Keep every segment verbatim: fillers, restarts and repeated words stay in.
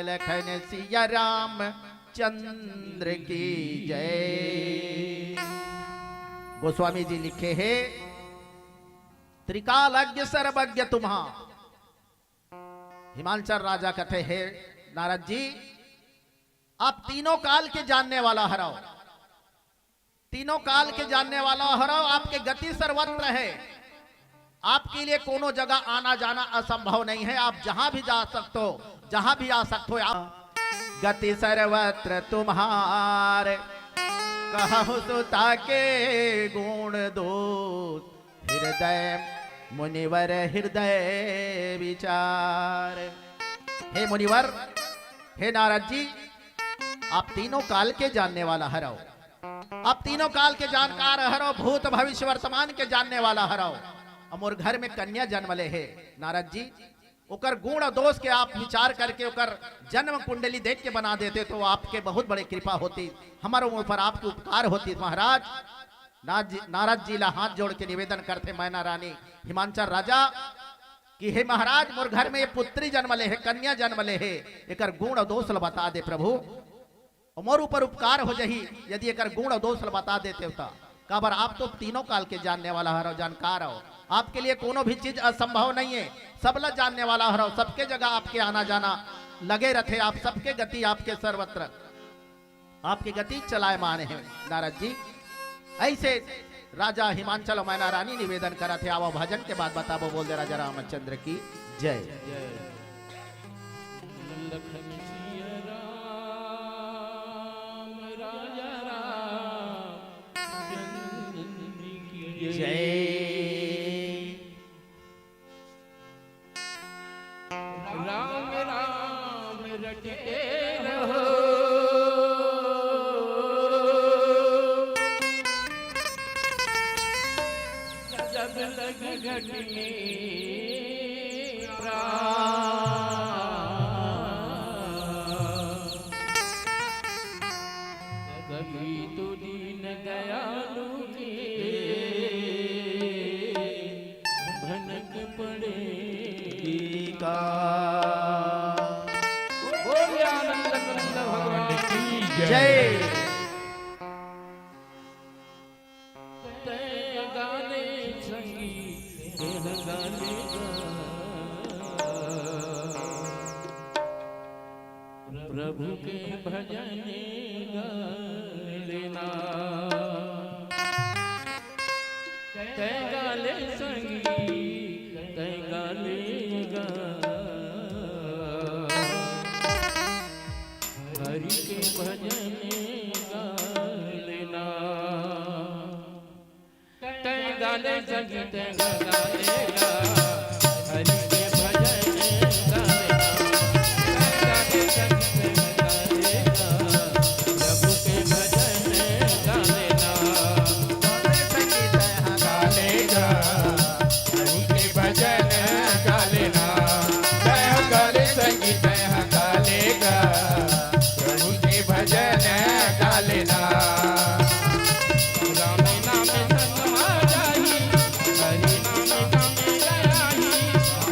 लखन सिया राम चंद्र की जय। गोस्वामी जी लिखे हे, त्रिकालज्ञ सर्वज्ञ तुम्हा। हिमांचल राजा कथे, हे नारद जी, आप तीनों काल के जानने वाला हरव, तीनों काल के जानने वाला हरव, आपके गति सर्वत्र है, आपके लिए कोनो जगह आना जाना असंभव नहीं है, आप जहां भी जा सकते हो, जहां भी आ सकते हो आप। गति सर्वत्र तुम्हार, कहु सुता के गुण दोष, हृदय मुनिवर हृदय विचार। हे मुनिवर, हे नारद जी, आप तीनों काल के जानने वाला हरव, आप तीनों काल के जानकार हरव, भूत भविष्य वर्तमान के जानने वाला हरव। अउ मोर घर में कन्या जन्म ले हे नारद जी, ओकर गुण अउ दोष के आप विचार करके, ओकर जन्म कुंडली देख के बना देते तो आपके बहुत बड़े कृपा होती, हमर ऊपर आपके उपकार होती महाराज। नारद जी, नारद जी ला हाथ जोड़ के निवेदन करथे मैना रानी हिमांचल राजा कि हे महाराज, मोर घर में ये पुत्री जन्म ले हे, कन्या जन्म ले हे, एकर गुण अउ दोष ल बता दे प्रभु, अउ मोर ऊपर उपकार हो जही यदि एकर गुण अउ दोष ल बता देते हो त। काबर आप तो तीनों काल के जानने वाला हरव, जानकार हव, आपके लिए कोनो भी चीज असंभव नहीं है, सब ल जानने वाला हरव, सबके जगह आपके आना जाना लगे रथे, आप सबके गति आपके सर्वत्र, आपके गति चलायमान है नारद जी। ऐसे राजा हिमांचल अउ मैना रानी निवेदन करत हे, आवव भजन के बाद बताबो, बोल दे राजा रामचंद्र की जय। जय। लखन सिया राम, राजा राम चंद्र की जय। जय। राम राम रटते रहो, जब लग घटने प्राण। कभी तो दीन दयालु के भनक पड़ेगी का। बोलिए आनंद कंद भगवान की जय। जय। तैं गाले संगी, तैं गाले गा। प्रभु के भजन गा लेना। तैं गाले संगी, तैं गाले गा। हरि के भजन गा लेना। तैं गाले संगी तैं गाले गा, हरि के भजन गाले गा। तैं गाले संगी तैं गाले गा, प्रभु के भजन गाले गा। गाले संगी तैं गाले गा, हरि के भजन गाले गा। तैं गाले संगी तैं गाले गा, प्रभु के भजन गाले गा। राम नाम संग मा जाहि, हरि नाम गामे गा जाहि।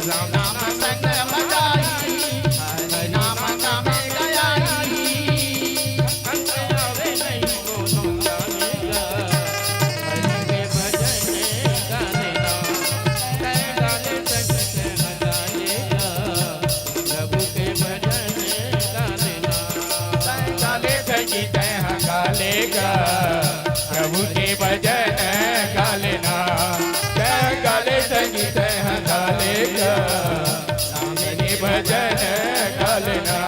राम नाम संग मा जाहि, हरि नाम गामे गा जाहि। अंत आवे नहीं कोनो गावे गा। हरि के भजन गाले गा। तैं गाले संगी तैं गाले गा। प्रभु के भजन गाले गा। तैं गाले संगी तैं गाले गा, प्रभु के भजन गाले गा। तैं गाले संगी तैं गाले गा, राम के भजन गाले गा।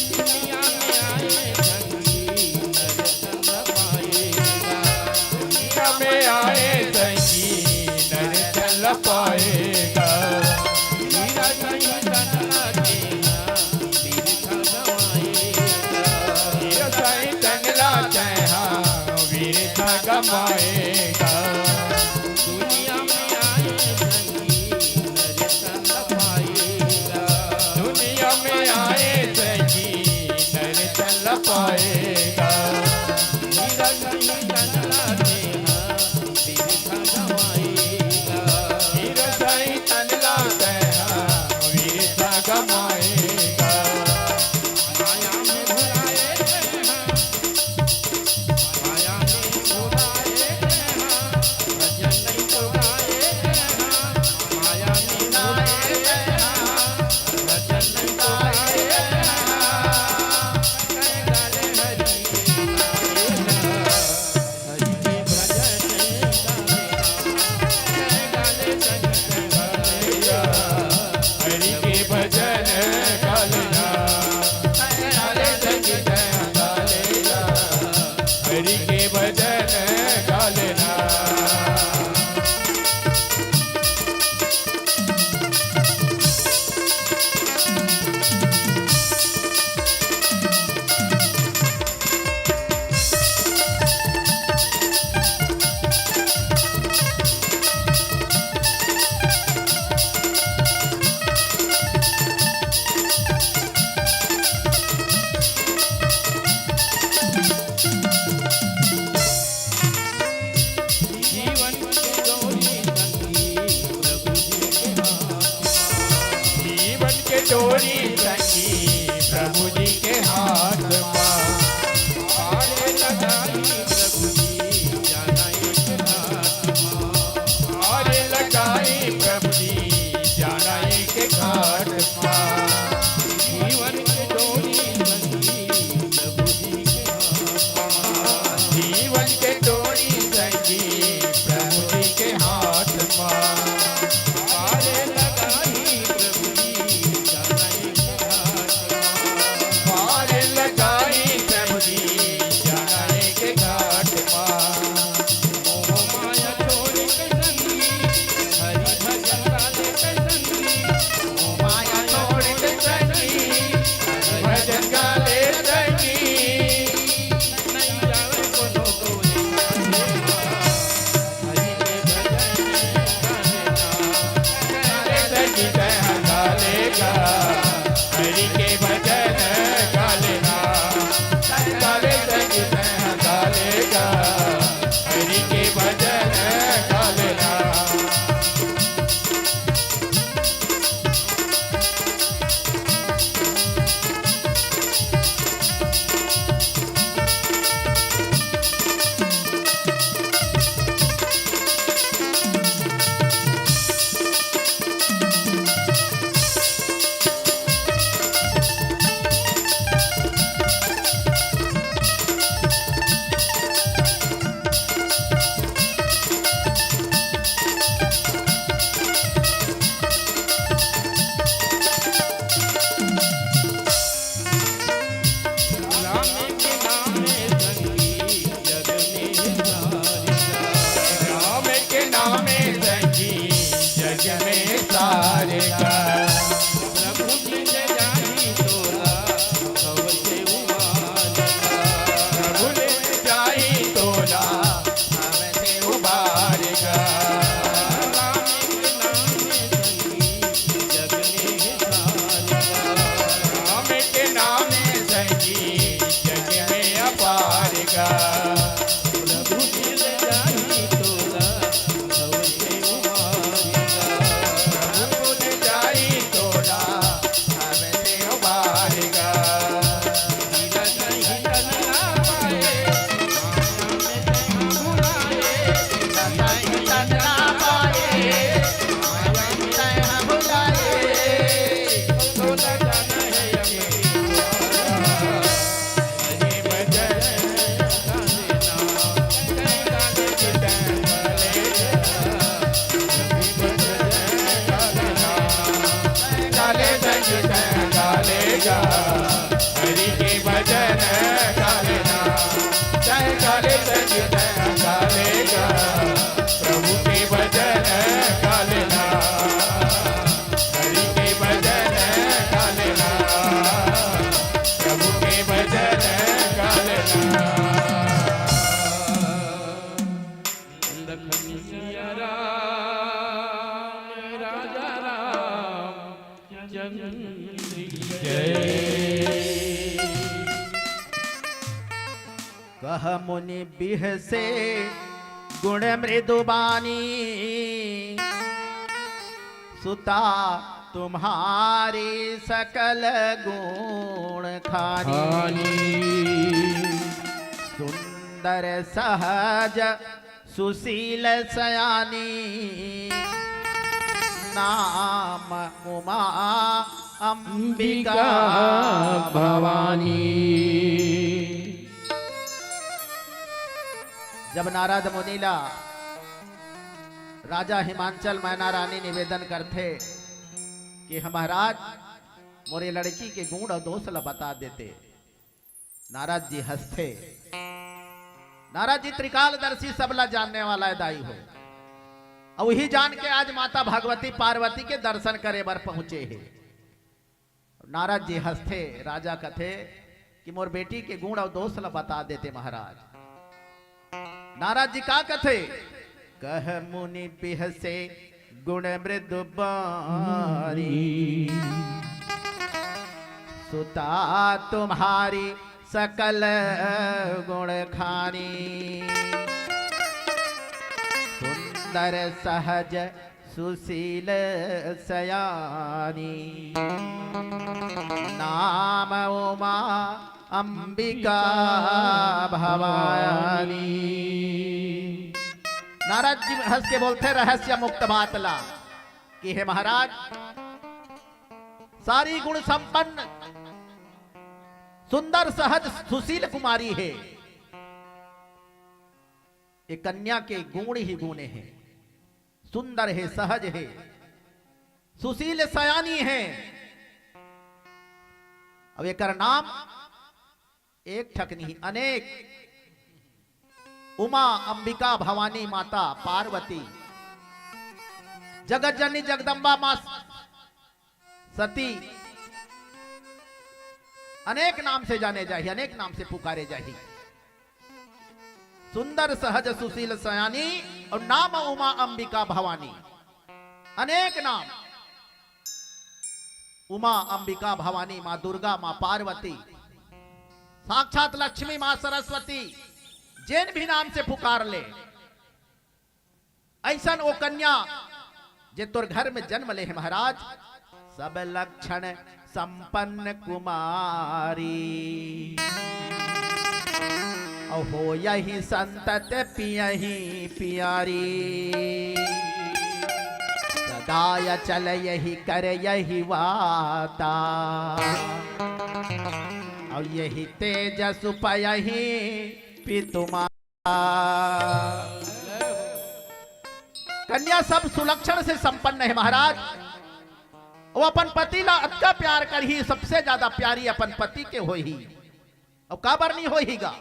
दुनिया में आए संगी नर चल पाएगा। दुनिया में आए संगी नर चल पाएगा। मेरा संगी तन ना देना, तीर्थ गवाएगा। कह मुनि बिहसे गुण मृदुबानी, सुता तुम्हारी सकल गुण खानी। खानी। सुंदर सहज सुशील सयानी, नाम उमा अंबिका भवानी। जब नारद मुनि ला राजा हिमांचल मैना रानी निवेदन करथे कि हे महाराज, मोरे लड़की के गुण अउ दोष ला बता देते। नारद जी हंसथे। नारद जी त्रिकालदर्शी, सबला जानने वाला हे दाई हो। अउ उही जान के आज माता भगवती पार्वती के दर्शन करे बर पहुंचे हे। नारद जी हंसथे, राजा कथे कि मोर बेटी के गुण अउ दोष ला बता देते महाराज। नारद जी का कथे? कह मुनि बिहसे गुण मृदु बानी, सुता तुम्हारी सकल गुण खानी। सुंदर सहज सुशील सयानी, नाम उमा अंबिका भवानी। नारद जी हंस के बोलथे रहस्य मुक्त बात ला कि हे महाराज, सारी गुण संपन्न, सुंदर सहज सुशील कुमारी हे। ये कन्या के गुण ही गुण हे, सुंदर हे, सहज हे, सुशील सयानी हे। अब एकर नाम एक ठक नहीं, अनेक। उमा, अंबिका, भवानी, माता पार्वती, जगत जननी जगदम्बा माँ सती, अनेक नाम से जाने जाही, अनेक नाम से पुकारे जाही। सुंदर सहज सुशील सयानी अउ नाम उमा अंबिका भवानी। अनेक नाम, उमा अंबिका भवानी, माँ दुर्गा, माँ पार्वती, साक्षात लक्ष्मी, माँ सरस्वती, जेन भी नाम से पुकार ले। अइसन ओ कन्या जे तोर घर में जन्म ले हे महाराज, सब लक्षण संपन्न कुमारी। अउ होयही संतत पियही पियारी, सदा अचल यही करयही वाता। अउ यही तेजस उपयही पितु माता। कन्या सब सुलक्षण से संपन्न हे महाराज। वो अपन पति ला अतका प्यार करही, सबसे ज्यादा प्यारी अपन पति के होही। अउ काबर नहीं होही गा?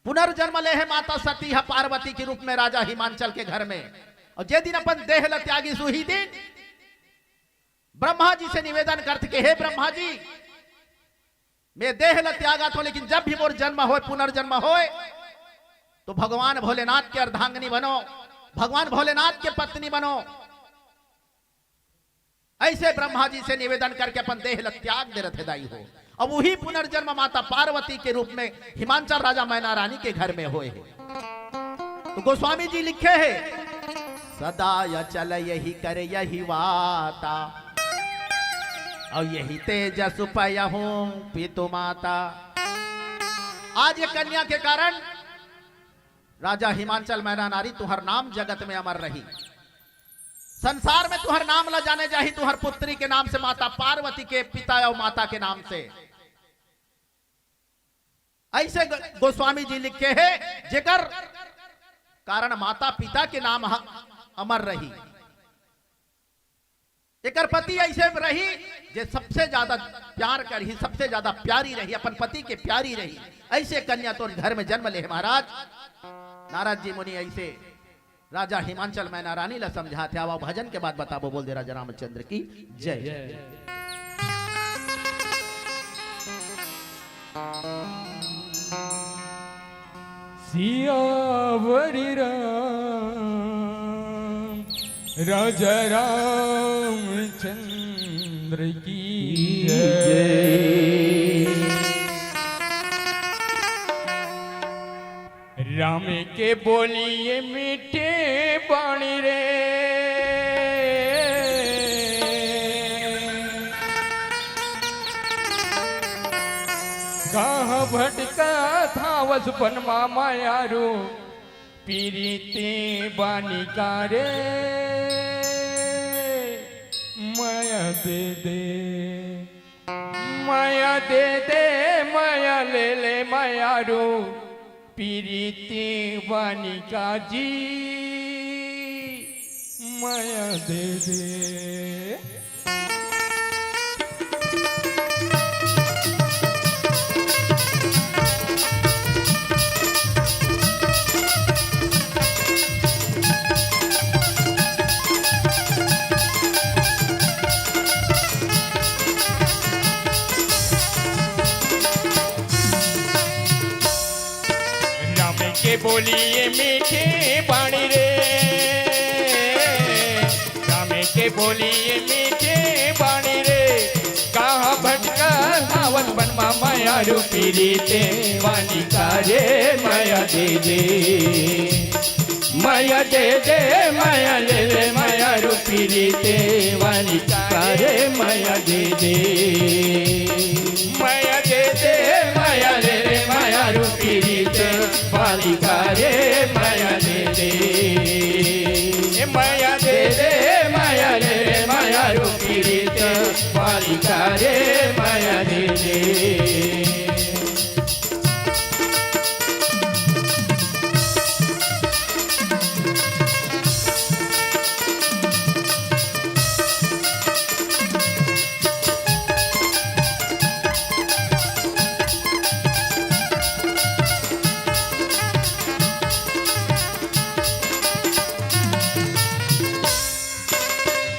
पुनर्जन्म ले हे माता सती ह पार्वती के रूप में राजा हिमांचल के घर में। अउ जे दिन अपन देह ला त्यागिस उही दिन ब्रह्मा जी से निवेदन करथे कि हे ब्रह्मा जी, मैं देह ला त्यागत हों, लेकिन जब भी मोर जन्म होय, पुनर्जन्म होय, तो भगवान भोलेनाथ के अर्धांगिनी बनो, भगवान भोलेनाथ के पत्नी बनो। अइसे ब्रह्मा जी से निवेदन करके अपन देह ला त्याग दे रथे दाई हो। अब उही पुनर्जन्म माता पार्वती के रूप में हिमांचल राजा मैना रानी के घर में होय हे। तो गोस्वामी जी लिखे हे, सदा अचल यही करयही वाता, अउ यही तेजस उपयहूँ पितु माता। आज ये कन्या के कारण राजा हिमांचल मैना नारी तुहर नाम जगत में अमर रही, संसार में तुहर नाम ला जाने जाही, तुहर पुत्री के नाम से, माता पार्वती के पिता अउ माता के नाम से। अइसे ग-, गोस्वामी जी लिखे हे, जेकर कारण माता पिता के नाम ह अमर रही। एकर पति अइसे रही जे सबसे ज्यादा प्यार करही, सबसे ज्यादा प्यारी रही, अपन पति के प्यारी रही। अइसे कन्या तोर घर में जन्म ले हे महाराज। नारद जी मुनि अइसे राजा हिमांचल मैना रानी ला समझाथे। आवा भजन के बाद बताबो। बोल दे राजा रामचंद्र की जय। सियावर राम, राजा रामचंद्र की जय। बोलिए मीठे बाणी रे, कहाँ भटका था वसपन मा मायारू, पीरिते बानी का रे, माया दे दे, माया दे दे, माया ले ले मायारू, पीरिते बानी का जी, माया दे दे। राम के बोलिए मीठे बाणी रे, राम के बोलिए मीठे बाणी रे, कहाँ भटका धावत बन मा माया रूपी रीते बाणी का रे, माया दे दे, माया दे दे, माया ले ले माया रूपी रीते बाणी का रे, माया दे दे, माया दे दे, माया ले ले माया रूपी रीते बाणी का रे, माया दे दे, ए माया दे दे, माया ले ले माया रूपी रीते बाणी का रे, माया दे दे।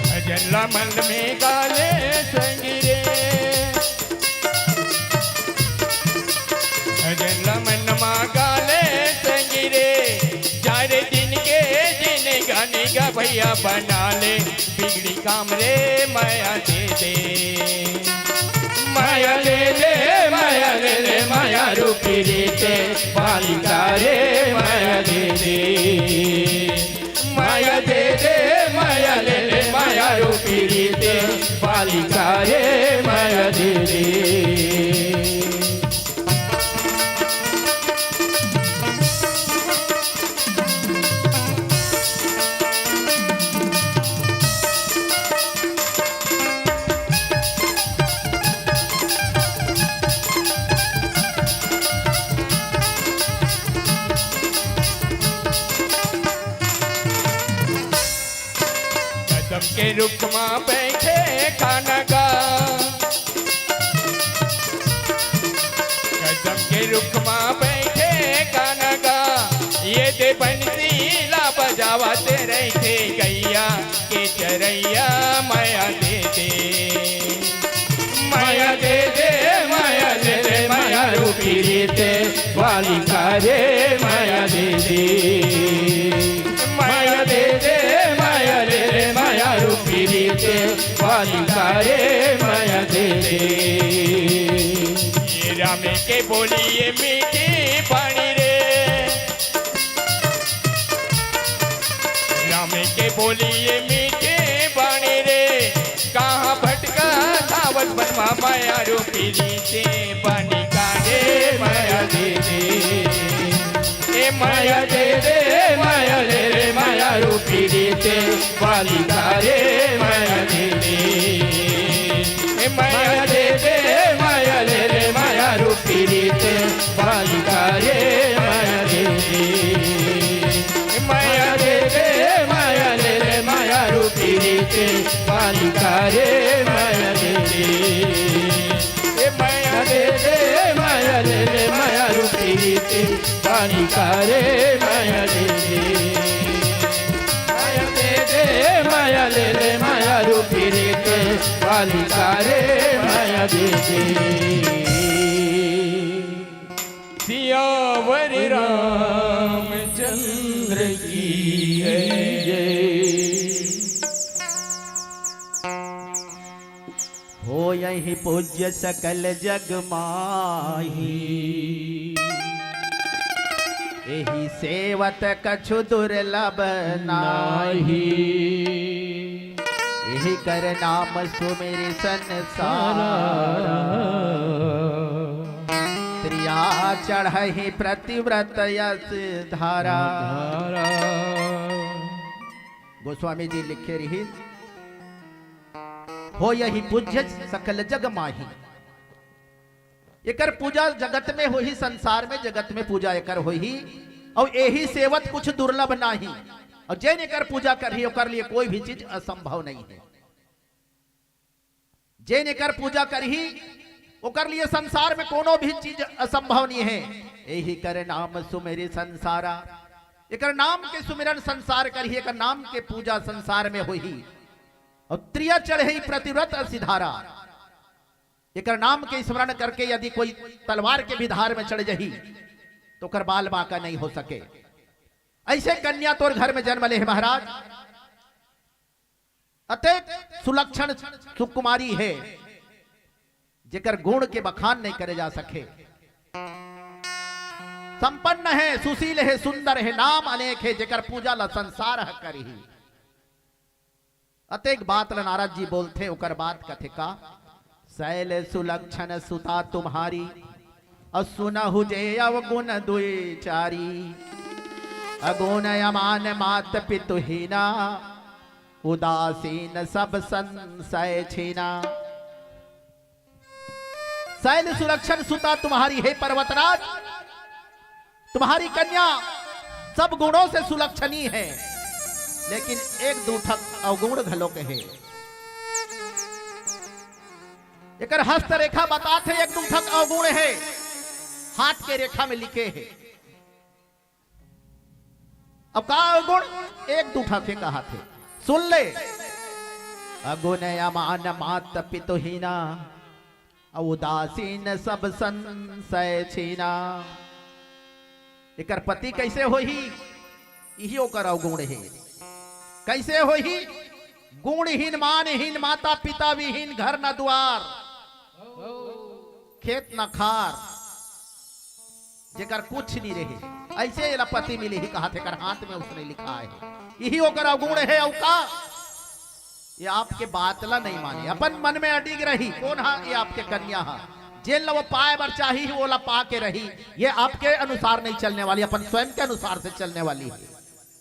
भजन ला मन में गाले संगी रे, भजन ला मन मा गाले संगी रे, चार दिन के जिनगानी गवैया बना ले, बिगड़ी काम रे, माया दे दे, माया दे दे, माया ले ले माया रूपी रीते बाणी का रे, माया दे दे, माया दे दे, माया ले ले माया रूपी रीते बाणी का रे, माया दे दे। कदम के रुख मा बैठे कान्हा गा, कदम के रुख मा बैठे कान्हा गा, ये दे बंसी ला बजावत रहिथे गैया के चरैया, माया दे दे, माया दे दे, माया दे दे, माया रूपी रीते बाणी का रे, माया दे दे, माया दे दे, माया ले ले माया रूपी रीते बाणी का रे, माया दे दे। ये राम के बोलिए मीठे बाणी रे, राम के बोलिए मीठे बाणी रे, कहाँ भटका धावत बन मा माया रूपी रीते बाणी का रे, माया दे दे, ए माया दे दे, माया ले ले माया रूपी रीते बाणी का रे, माया दे दे, ए माया दे दे, माया ले ले माया रूपी रीते बाणी का रे, माया दे दे, ए माया दे दे, माया ले ले माया रूपी रीते बाणी का रे, माया दे दे, ए माया दे दे, माया ले ले माया रूपी रीते बाणी का रे, माया दे दे, माया दे दे, माया ले ले माया रूपी रीते बाणी का रे, माया दे दे। सियावर रामचंद्र की जय। होयहि पूज्य सकल जग माही। एहि सेवत कछु दुर्लभ नाही। नाही। एहि कर नाम सुमिरि संसारा। त्रिया चढ़हि प्रतिव्रत यस धारा। धारा। गोस्वामी जी लिखे रही, होयहि पूज्य सकल जग माही। एकर पूजा जगत में होही, संसार में जगत में पूजा एकर होही। अउ एहि सेवत कुछ दुर्लभ नाही। अउ जेन एकर पूजा करही, ओकर लिए कोई भी चीज असंभव नहीं है। जेन एकर पूजा करही, ओकर लिए संसार में कोनो भी चीज असंभव नहीं है। एहि कर नाम सुमिरि संसारा। एकर नाम के सुमिरन संसार करही, एकर नाम के पूजा संसार में होही। अउ त्रिया चढ़ही प्रतिव्रत अस धारा। एकर नाम के स्मरण करके यदि कोई तलवार के भी धार में चढ़ जही, तो ओकर बाल बांका नहीं हो सके। ऐसे कन्या तोर घर में जन्म ले हे महाराज, अतेक सुलक्षण सुकुमारी हे, जेकर गुण के बखान नहीं करे जा सके। संपन्न हे, सुशील हे, सुंदर हे, नाम अनेक हे, जेकर पूजा ला संसार ह करही। अतेक बात ल नारद जी बोलथे, ओकर बाद कथे का, शैल सुलक्षण सुता तुम्हारी, अउ सुनहु जे अवगुण दुई चारी। अगुण अमान मात पितु हीना, उदासीन सब संशय छीना। शैल सुलक्षण सुता तुम्हारी, हे पर्वतराज, तुम्हारी कन्या सब गुणों से सुलक्षणी है, लेकिन एक दू ठक अवगुण घलोक है। एकर हस्त रेखा बतात हे, एक दू ठक अवगुण है, हाथ के रेखा में लिखे है। अब का अवगुण? एक दू ठक हे कहाथे, सुन ले। अगुण अमान मात पितु हीना, अउ उदासीन सब संशय छीना। एकर पति कैसे होही? इही ओकर अवगुण हे। कैसे होही? गुणहीन, मानहीन, माता पिता विहीन, घर न दुआर, खेत न खार, जेकर कुछ नहीं रहे, ऐसे एला पति मिलही कहाथे, एकर हाथ में उसने लिखा है। इही ओकर अवगुण है। अउ का? ये आपके बात ला नहीं माने, अपन मन में अडिग रही। कोन हा ये आपके कन्या हा? जेन ला वो पाए बर चाही, ओला पा के रही। ये आपके अनुसार नहीं चलने वाली, अपन स्वयं के अनुसार से चलने वाली है।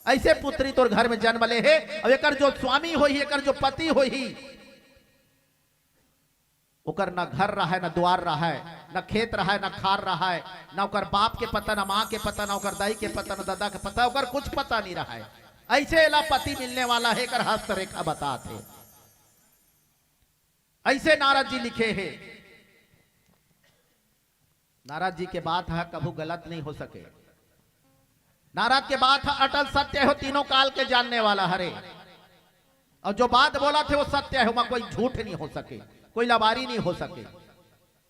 ऐसे पुत्री तोर घर में जन्म ले हे, अउ एकर जो स्वामी होही, एकर जो पति होही, ओकर न घर रहय, न द्वार रहय, न खेत रहय, न खार रहय, न ओकर बाप के पता, न माँ के पता, न ओकर दाई के पता, न ददा के पता, ओकर कुछ पता नहीं रहय। ऐसे एला पति मिलने वाला हे, एकर हस्त रेखा बतात हे। ऐसे नारद जी लिखे हे। नारद जी के बात ह कभू गलत नहीं हो सके। नारद के बात ह अटल सत्य हो, तीनों काल के जानने वाला हरे। अउ जो बात बोलत हे वो सत्य हे, ओमा कोई झूठ नहीं हो सके, कोई लबारी नहीं हो सके।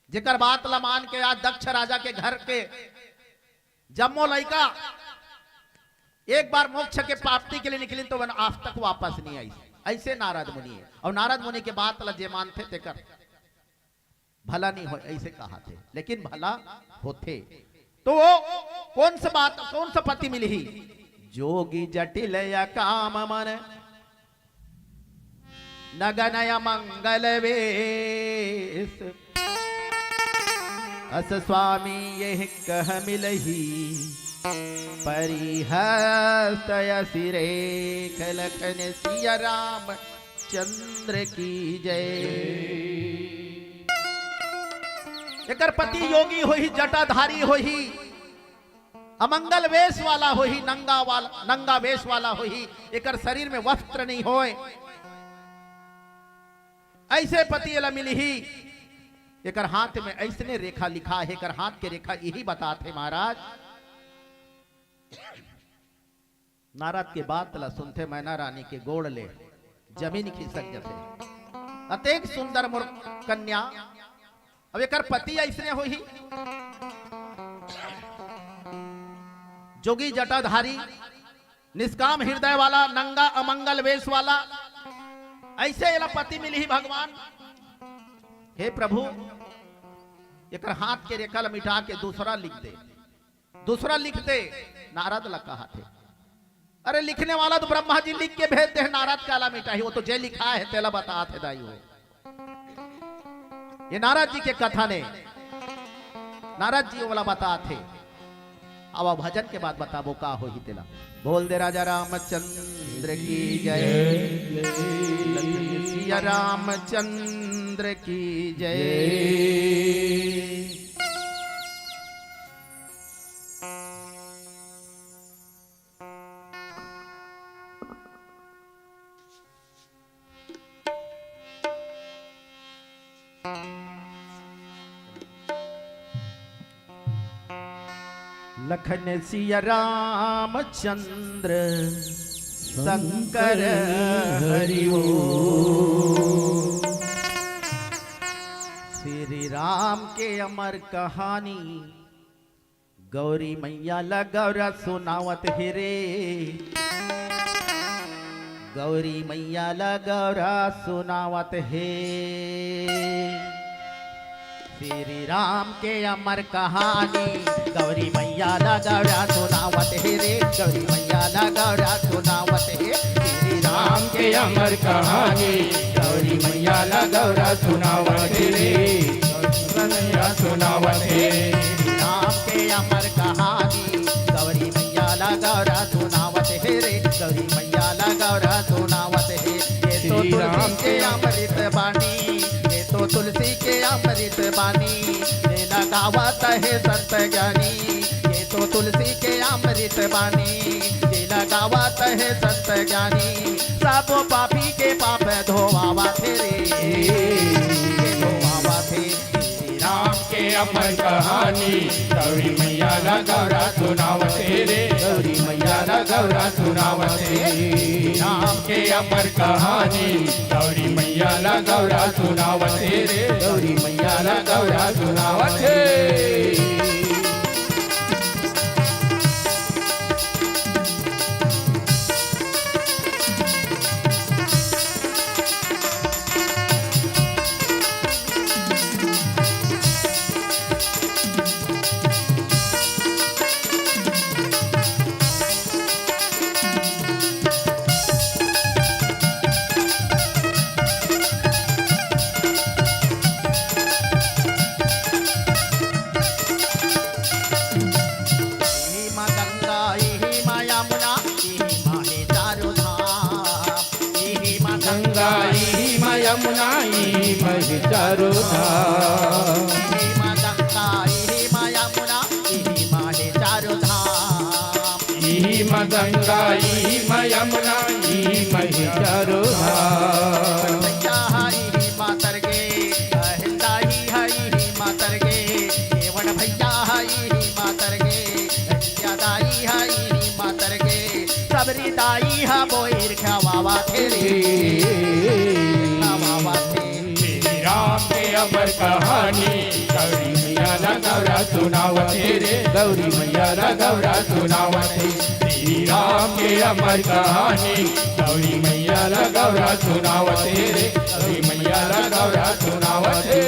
जेकर बात ला मान के आज दक्ष राजा के घर के जम्मो लइका एक बार मोक्ष के प्राप्ति के लिए निकलिन तो वन आज तक वापस नहीं आई। ऐसे नारद मुनि हे। अउ नारद मुनि के बात ला जे मानथे तेकर भला नहीं हो, ऐसे कहाथे, लेकिन भला होथे। तो वो कौन सा बात, कौन सा पति मिलही? जोगी जटिल अकाम मन, नगन अमंगल वेश। अस स्वामी यह कह मिलही, परिहस्त अस रेख। लखन सिया राम चंद्र की जय। एकर पति योगी होही, जटाधारी होही, अमंगल वेश वाला होही, नंगा वाला, नंगा वेश वाला होही, एकर शरीर में वस्त्र नहीं होय। ऐसे पति एला मिलही। एकर हाथ में ऐसने रेखा लिखा हे, एकर हाथ के रेखा यही बतात हे महाराज। नारद के बात ला सुनथे मैना रानी के गोड़ ले जमीन खिसक जथे। अतेक सुंदर मोर कन्या। अब एकर पति ऐसने होही, जोगी जटाधारी, निष्काम हृदय वाला, नंगा अमंगल वेश वाला, ऐसे एला पति मिलही भगवान। हे प्रभु, एकर हाथ के रेखा ला मिटा के दूसरा लिख दे। दूसरा लिखते, नारद ला कहाथे। अरे, लिखने वाला तो ब्रह्मा जी लिख के भेजते हैं, नारद काला मिटाही, वो तो जे लिखा है, तेला बतात है दाई हो। ये नारद जी के कथा ने, नारद जी वाला बतात है। अब भजन के बाद बताबो का होही तेला। बोल दे राजा रामचंद्र की जय, लखन सिया रामचंद्र की जय। लखन सिया रामचंद्र शंकर हरि ओम। श्री राम के अमर कहानी। गौरी मैया ला गौरा सुनावत हे रे, गौरी मैया ला गौरा सुनावत हे। श्री राम के अमर कहानी, गौरी मैया ला गौरा सुनावत हे रे, गौरी मैया ला गौरा सुनावत हे। श्री राम के अमर कहानी, गौरी मैया ला गौरा सुनावत हे रे, गौरी मैया सुनावत हे। राम के अमर कहानी, गौरी मैया ला गौरा सुनावत हे रे, गौरी मैया ला गौरा सुनावत हे। ये तो श्री राम तुलसी के के अमृत बानी, ये तो तुलसी के अमृत बानी, ये लगावत हे संत ज्ञानी। ये तो तुलसी के अमृत बानी, ये लगावत हे संत ज्ञानी। सब पापी के पाप धोवावत हे रे, ये धोवावत हे। श्री राम के अमर कहानी, गौरी मैया ला गौरा सुनावत हे रे, गौरी मैया ला गौरा सुनावत हे। श्री राम के अमर कहानी, गौरी मैया ला गौरा सुनावत हे रे, गौरी मैया ला गौरा सुनावत हे। इही माँ गंगा, इही माँ यमुना, इही माँ हे चारों धाम। इही माँ गंगा, इही माँ यमुना, इही माँ हे चारों धाम। इही माँ गंगा, इही माँ यमुना, इही माँ हे चारों धाम। इही माँ गंगा, इही माँ यमुना, इही माँ हे चारों धाम। भैया हा इही माँ तरगे, अहिन दाई हा इही माँ तरगे, केवल भैया हा इही माँ तरगे, भैया दाई हा इही माँ तरगे, सबरी दाई हा बोइर खवावत हे रे, खवावत हे। श्री राम के अमर कहानी, गौरी मैया ला गौरा सुनावत हे रे, गौरी मैया ला गौरा सुनावत हे। श्री राम के अमर कहानी, गौरी मैया ला गौरा सुनावत हे रे, गौरी मैया ला गौरा सुनावत हे।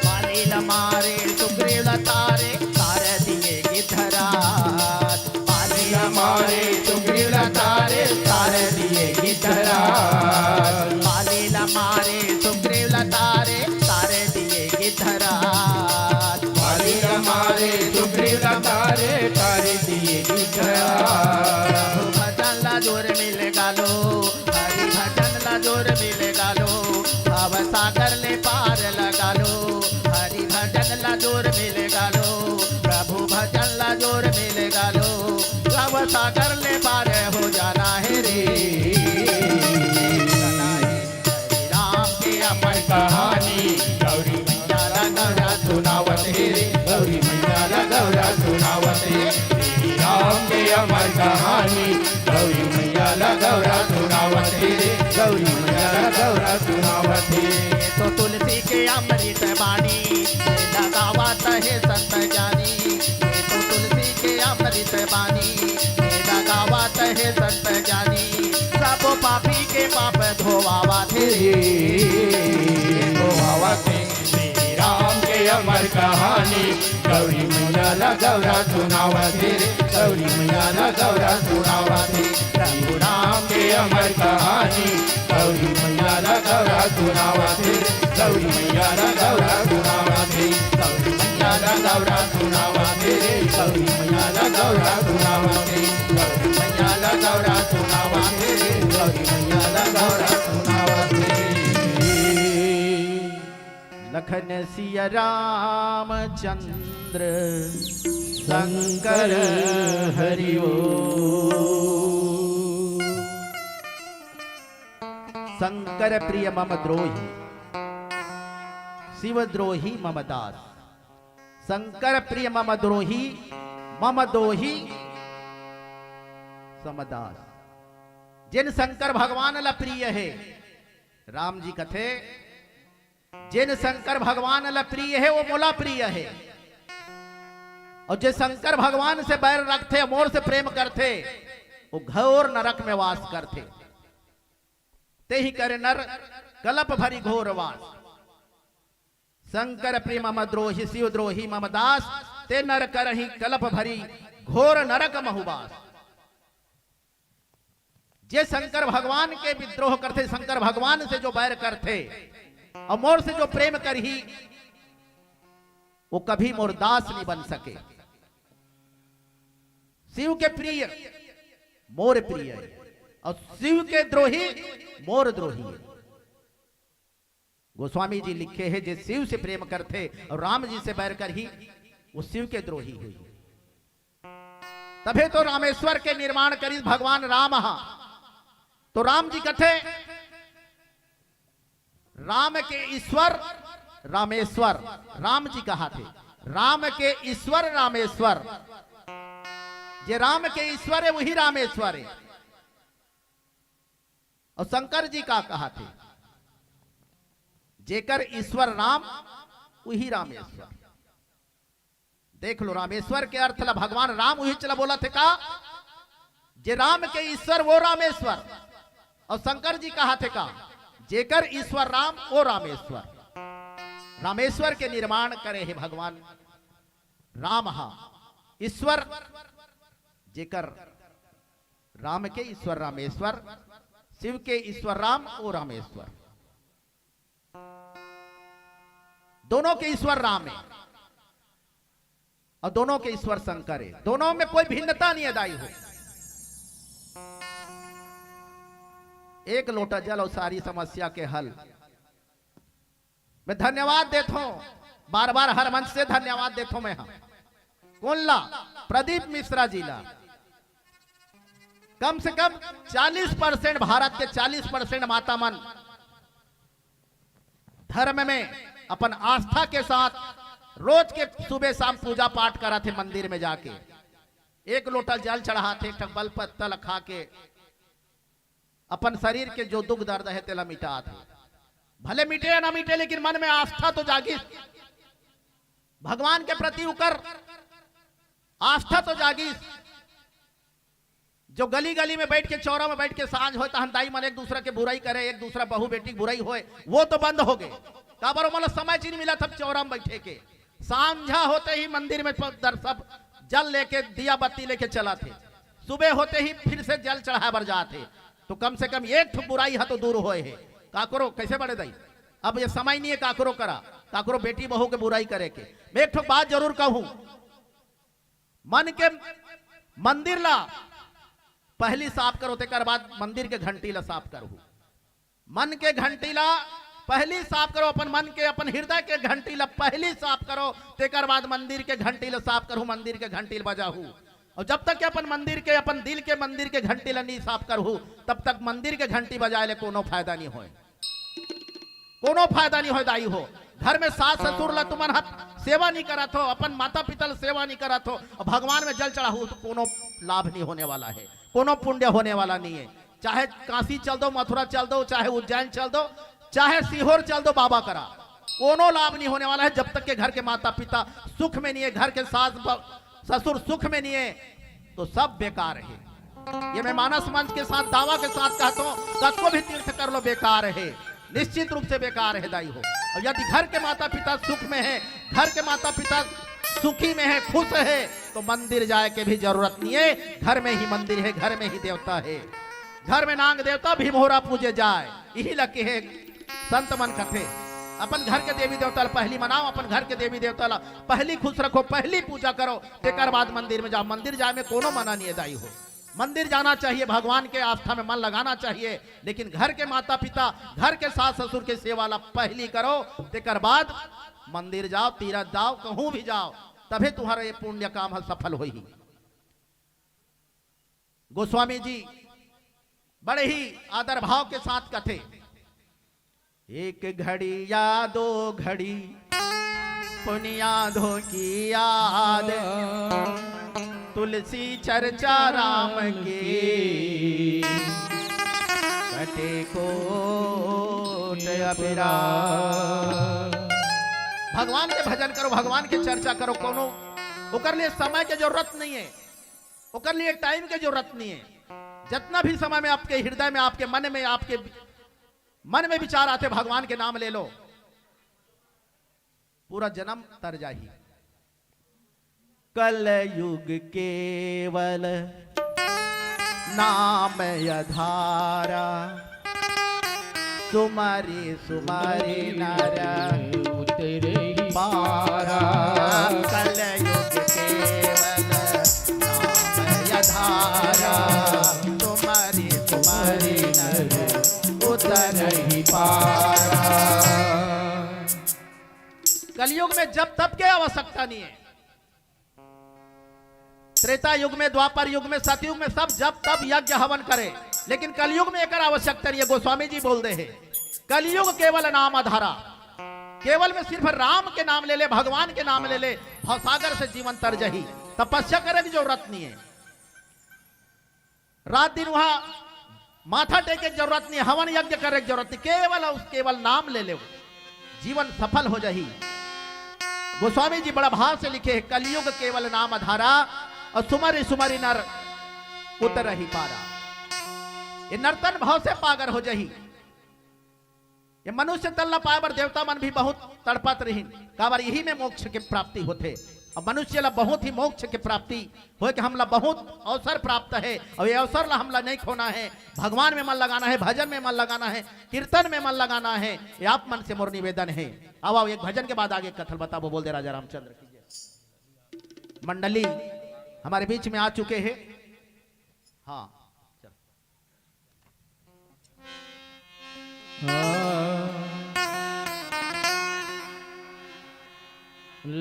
बाली ला मारे सुग्रीव ला तारे, तारे दिए गिद्धराज। बाली ला मारे सुग्रीव ला तारे, तारे दिए गिद्धराज। बाली ला मारे सुग्रीव ला तारे, तारे दिए गिद्धराज। बाली ला मारे सुग्रीव ला तारे, तारे दिए गिद्धराज। प्रभु भजन ला जोर मिले गा लो, हरि भजन ला जोर मिले गा लो, भव सागर ले पार लगा लो। हरि भजन ला जोर मिले गा लो, प्रभु भजन ला जोर मिले गा लो, भव सागर ले पार हो जाना हे रे। श्री राम के अमर कहानी, गौरी मैया ला गौरा सुनावत हे रे, गौरी मैया गौरी मैया ला गौरा सुनावत हे रे, गौरी मैया ला गौरा सुनावत हे। तो तुलसी के अमृत बानी, लगावत हे संत ज्ञानी। तो तुलसी के अमृत बानी, लगावत हे संत ज्ञानी। सब पापी के पाप धोवावत हे रे, धोवावत हे। श्री राम के अमर कहानी, गौरी मैया ला गौरा सुनावत हे रे, गौरी मैया ला गौरा सुनावत हे। प्रभु राम के अमर कहानी, गौरी मैया ला गौरा सुनावत हे, गौरी मैया ला गौरा सुनावत हे, गौरी मैया ला गौरा सुनावत हे रे, गौरी मैया ला गौरा सुनावत हे, गौरी मैया ला गौरा सुनावत हे रे, गौरी मैया ला गौरा सुनावत हे। लखन सिया रामचंद्र शंकर हरि ओम। शंकर प्रिय मम द्रोही, शिव द्रोही मम दास। शंकर प्रिय मम द्रोही, मम दोही समदास। जेन शंकर भगवान ला प्रिय हे, राम जी कथे, जेन शंकर भगवान ला प्रिय हे, वो मोला प्रिय हे। अउ जे शंकर भगवान से बैर रखथे, मोर से प्रेम करथे, वो घोर नरक में वास करथे। तेहि करे नर कलप भरि घोर वास। शंकर प्रिय मम द्रोही, शिव द्रोही मम दास, ते नर करही कलप भरि घोर नरक महु बास। जे शंकर भगवान के विद्रोह करथे, शंकर भगवान से जो बैर करथे अउ मोर से जो प्रेम करही, वो कभी मोर दास नहीं बन सके। शिव के प्रिय मोर प्रिय हे अउ शिव के द्रोही मोर द्रोही हे। गोस्वामी जी लिखे हे, जे शिव से प्रेम करथे अउ राम जी से बैर करही, वो शिव के द्रोही होही। तभे तो रामेश्वर के निर्माण करिस भगवान राम हा। तो राम जी कथे, राम के ईश्वर रामेश्वर, राम जी कहाथे, राम के ईश्वर रामेश्वर। जे राम के ईश्वर हे, वही रामेश्वर हे। अउ शंकर जी का कहाथे, जेकर ईश्वर राम, वही रामेश्वर। देख लो, रामेश्वर के अर्थ ला भगवान राम उहीच ला बोलथे का, जे राम के ईश्वर वो रामेश्वर। अउ शंकर जी कहाथे का, जेकर ईश्वर राम वो रामेश्वर। रामेश्वर के निर्माण करे हे भगवान राम हा ईश्वर, जेकर राम के ईश्वर रामेश्वर, शिव के ईश्वर राम वो रामेश्वर। दोनों के ईश्वर राम हे अउ दोनों के ईश्वर शंकर हे। दोनों में कोई भिन्नता नहीं हे दाई हो। एक लोटा जल अउ सारी समस्या के हल। मैं धन्यवाद देथों, बार बार हर मंच से धन्यवाद देथों मैं हा। कोन ला? प्रदीप मिश्रा जी ला। कम से कम चालीस परसेंट, भारत के चालीस परसेंट माता मन धर्म में अपन आस्था के साथ रोज के सुबह शाम पूजा पाठ करथे मंदिर में जाके। एक लोटा जल चढ़ाथे, एक ठक बल पत्ता ला खा के अपन शरीर के जो दुख दर्द हे, तेला मिटाथे। भले मिटे या ना मिटे, लेकिन मन में आस्था तो जागिस, भगवान के प्रति उकर आस्था तो जागिस। जो गली गली में बैठ के, चौरा में बैठ के सांझ होय, तहन दाई मन एक दूसरा के बुराई करे, एक दूसरा बहू बेटी के बुराई होय, वो तो बंद हो गे। काबर ओमन ला समय च नइ मिलत हे चौरा में बैठे के। सांझा होते ही मंदिर में प-, दर-, सब जल लेके, दिया बत्ती लेके चलथे। सुबह होते ही फिर से जल चढ़ाए बर जाथे। तो कम से कम एक ठो बुराई हा तो दूर होय हे। काकरो, कैसे बड़े दाई, अब ये समय नहीं हे काकरो करा, काकरो बेटी बहू के बुराई करे के। मैं एक ठो बात जरूर कहूं, मन के मंदिर ला पहली साफ करो, तेकर बाद मंदिर के घंटी ला साफ करहू। मन के घंटी ला पहली साफ करो, अपन मन के, अपन हृदय के घंटी ला पहली साफ करो, तेकर बाद मंदिर के घंटी ला साफ करहू, मंदिर के घंटी ला बजाहू। अउ जब तक के अपन मंदिर के, अपन दिल के मंदिर के घंटी ला नहीं साफ करहू, तब तक मंदिर के घंटी बजाए ले कोनो फायदा नहीं होय। कोनो फायदा नहीं होय दाई हो। घर में सास ससुर ला तुमन ह सेवा नहीं करत हो, अपन माता पिता ला सेवा नहीं करत हो, अउ भगवान में जल चढ़ाहू तो कोनो लाभ नहीं होने वाला हे। कोनो पुण्य होने वाला नहीं है। चाहे काशी चल दो, मथुरा चल दो, चाहे उज्जैन चल दो, चाहे सीहोर चल दो बाबा करा, कोनो लाभ नहीं होने वाला है जब तक के घर के माता पिता सुख में नहीं है, घर के सास ब-, ससुर सुख में नहीं है, तो सब बेकार है। ये मैं मानस मंच के साथ दावा के साथ कहता हूँ, कतको भी तीर्थ कर लो, बेकार है, निश्चित रूप से बेकार है दाई हो। और यदि घर के माता पिता सुख में है, घर के माता पिता सुखी में है, खुश है, तो मंदिर जाए के भी जरूरत नहीं है। घर में ही मंदिर है, घर में ही देवता है, घर में नांग देवता भीमहोरा पूजे जाए, यही लगे है संत मन कथे। अपन घर के देवी देवता ला पहली मनाओ, अपन घर के देवी देवता ला पहली खुश रखो, पहली पूजा करो, तेकर बाद मंदिर में जाओ। मंदिर जाए में कोनो मना नहीं है दाई हो। मंदिर जाना चाहिए, भगवान के आस्था में मन लगाना चाहिए, लेकिन घर के माता पिता, घर के सास ससुर के सेवा ला पहली करो, तेकर बाद मंदिर जाओ, तीरथ जाओ, कहूं भी जाओ, तभे तुम्हारा ये पुण्य काम ह सफल होही। गोस्वामी जी बड़े ही आदर भाव के साथ कथे, एक घड़ी या दो घड़ी पुनियाधों की याद, तुलसी चर्चा राम की, कटे कोट अपराध। भगवान के भजन करो, भगवान के चर्चा करो, कोनो ओकर लिए समय के जरूरत नहीं है, ओकर लिए टाइम के जरूरत नहीं है। जितना भी समय में आपके हृदय में, आपके मन में, आपके मन में विचार आथे, भगवान के नाम ले लो, पूरा जन्म तर जाही। कलयुग केवल नाम अधारा, सुमरि सुमरि नर उतरहि पारा। कलयुग केवल नाम अधारा, सुमरि सुमरि नर उतरहि पारा। कलयुग में जप तप के आवश्यकता नहीं है। त्रेता युग में, द्वापर युग में, सतयुग में सब जप तप यज्ञ हवन करे, लेकिन कलयुग में एकर आवश्यकता नहीं है। गोस्वामी जी बोल दे है, कलयुग केवल नाम अधारा, केवल में सिर्फ राम के नाम ले ले, भगवान के नाम ले ले, भवसागर से जीवन तर जही, तपस्या करे की जरूरत नहीं है। रात दिन वहां माथा टेके के जरूरत नहीं, हवन यज्ञ करे के जरूरत नहीं, केवल और केवल नाम ले ले, जीवन सफल हो जाही। गोस्वामी जी बड़ा भाव से लिखे हैं, कलयुग केवल नाम अधारा, और सुमरि सुमरि नर उतरहि पारा। ये नरतन भाव से पागर हो जाही। ये मनुष्य तन ला पाए बर देवता मन भी बहुत तड़पत रहिन, काबर यही में मोक्ष के प्राप्ति होथे। अब मनुष्य ला बहुत ही मोक्ष के प्राप्ति होए के हमला बहुत अवसर प्राप्त है, और ये अवसर ला हमला नहीं खोना है। भगवान में मन लगाना है, भजन में मन लगाना है, कीर्तन में मन लगाना है। ये आप मन से मोर निवेदन है। आओ, आओ, एक भजन के बाद आगे कथल बताबो। बोल दे राजा रामचंद्र की जय। मंडली हमारे बीच में आ चुके हैं। हाँ, चल।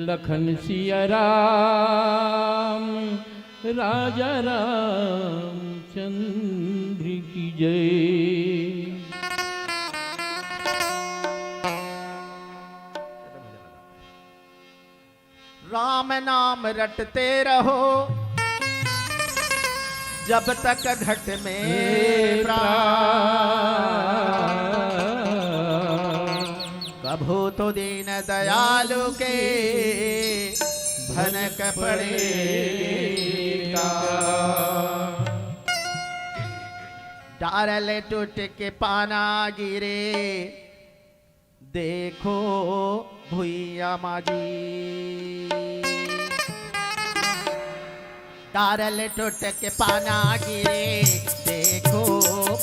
लखन सिया राम, राजा रामचंद्र की जय। राम नाम रटते रहो जब तक घट में प्राण। कभू तो दीन दयालु के भनक पड़ेगा। डारल टूट के पाना गिरे, देखो भुइया मा जी। डारल टूट के पाना गिरे, देखो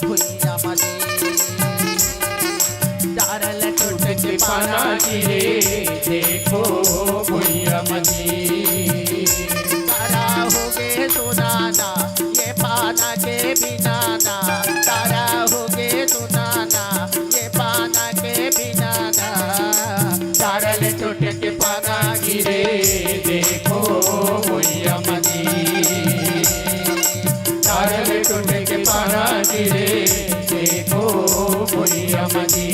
भुइया मा जी। डारल टूट के पाना गिरे, देखो भुइया मा जी। सारा हो गे सुनाना, ये पाना के बिना ना। सारा हो गे सुनाना, ये पाना के बिना ना। डारल टूट के पाना गिरे, देखो भुइया मा जी। डारल टूट के पाना गिरे, देखो भुइया मा जी।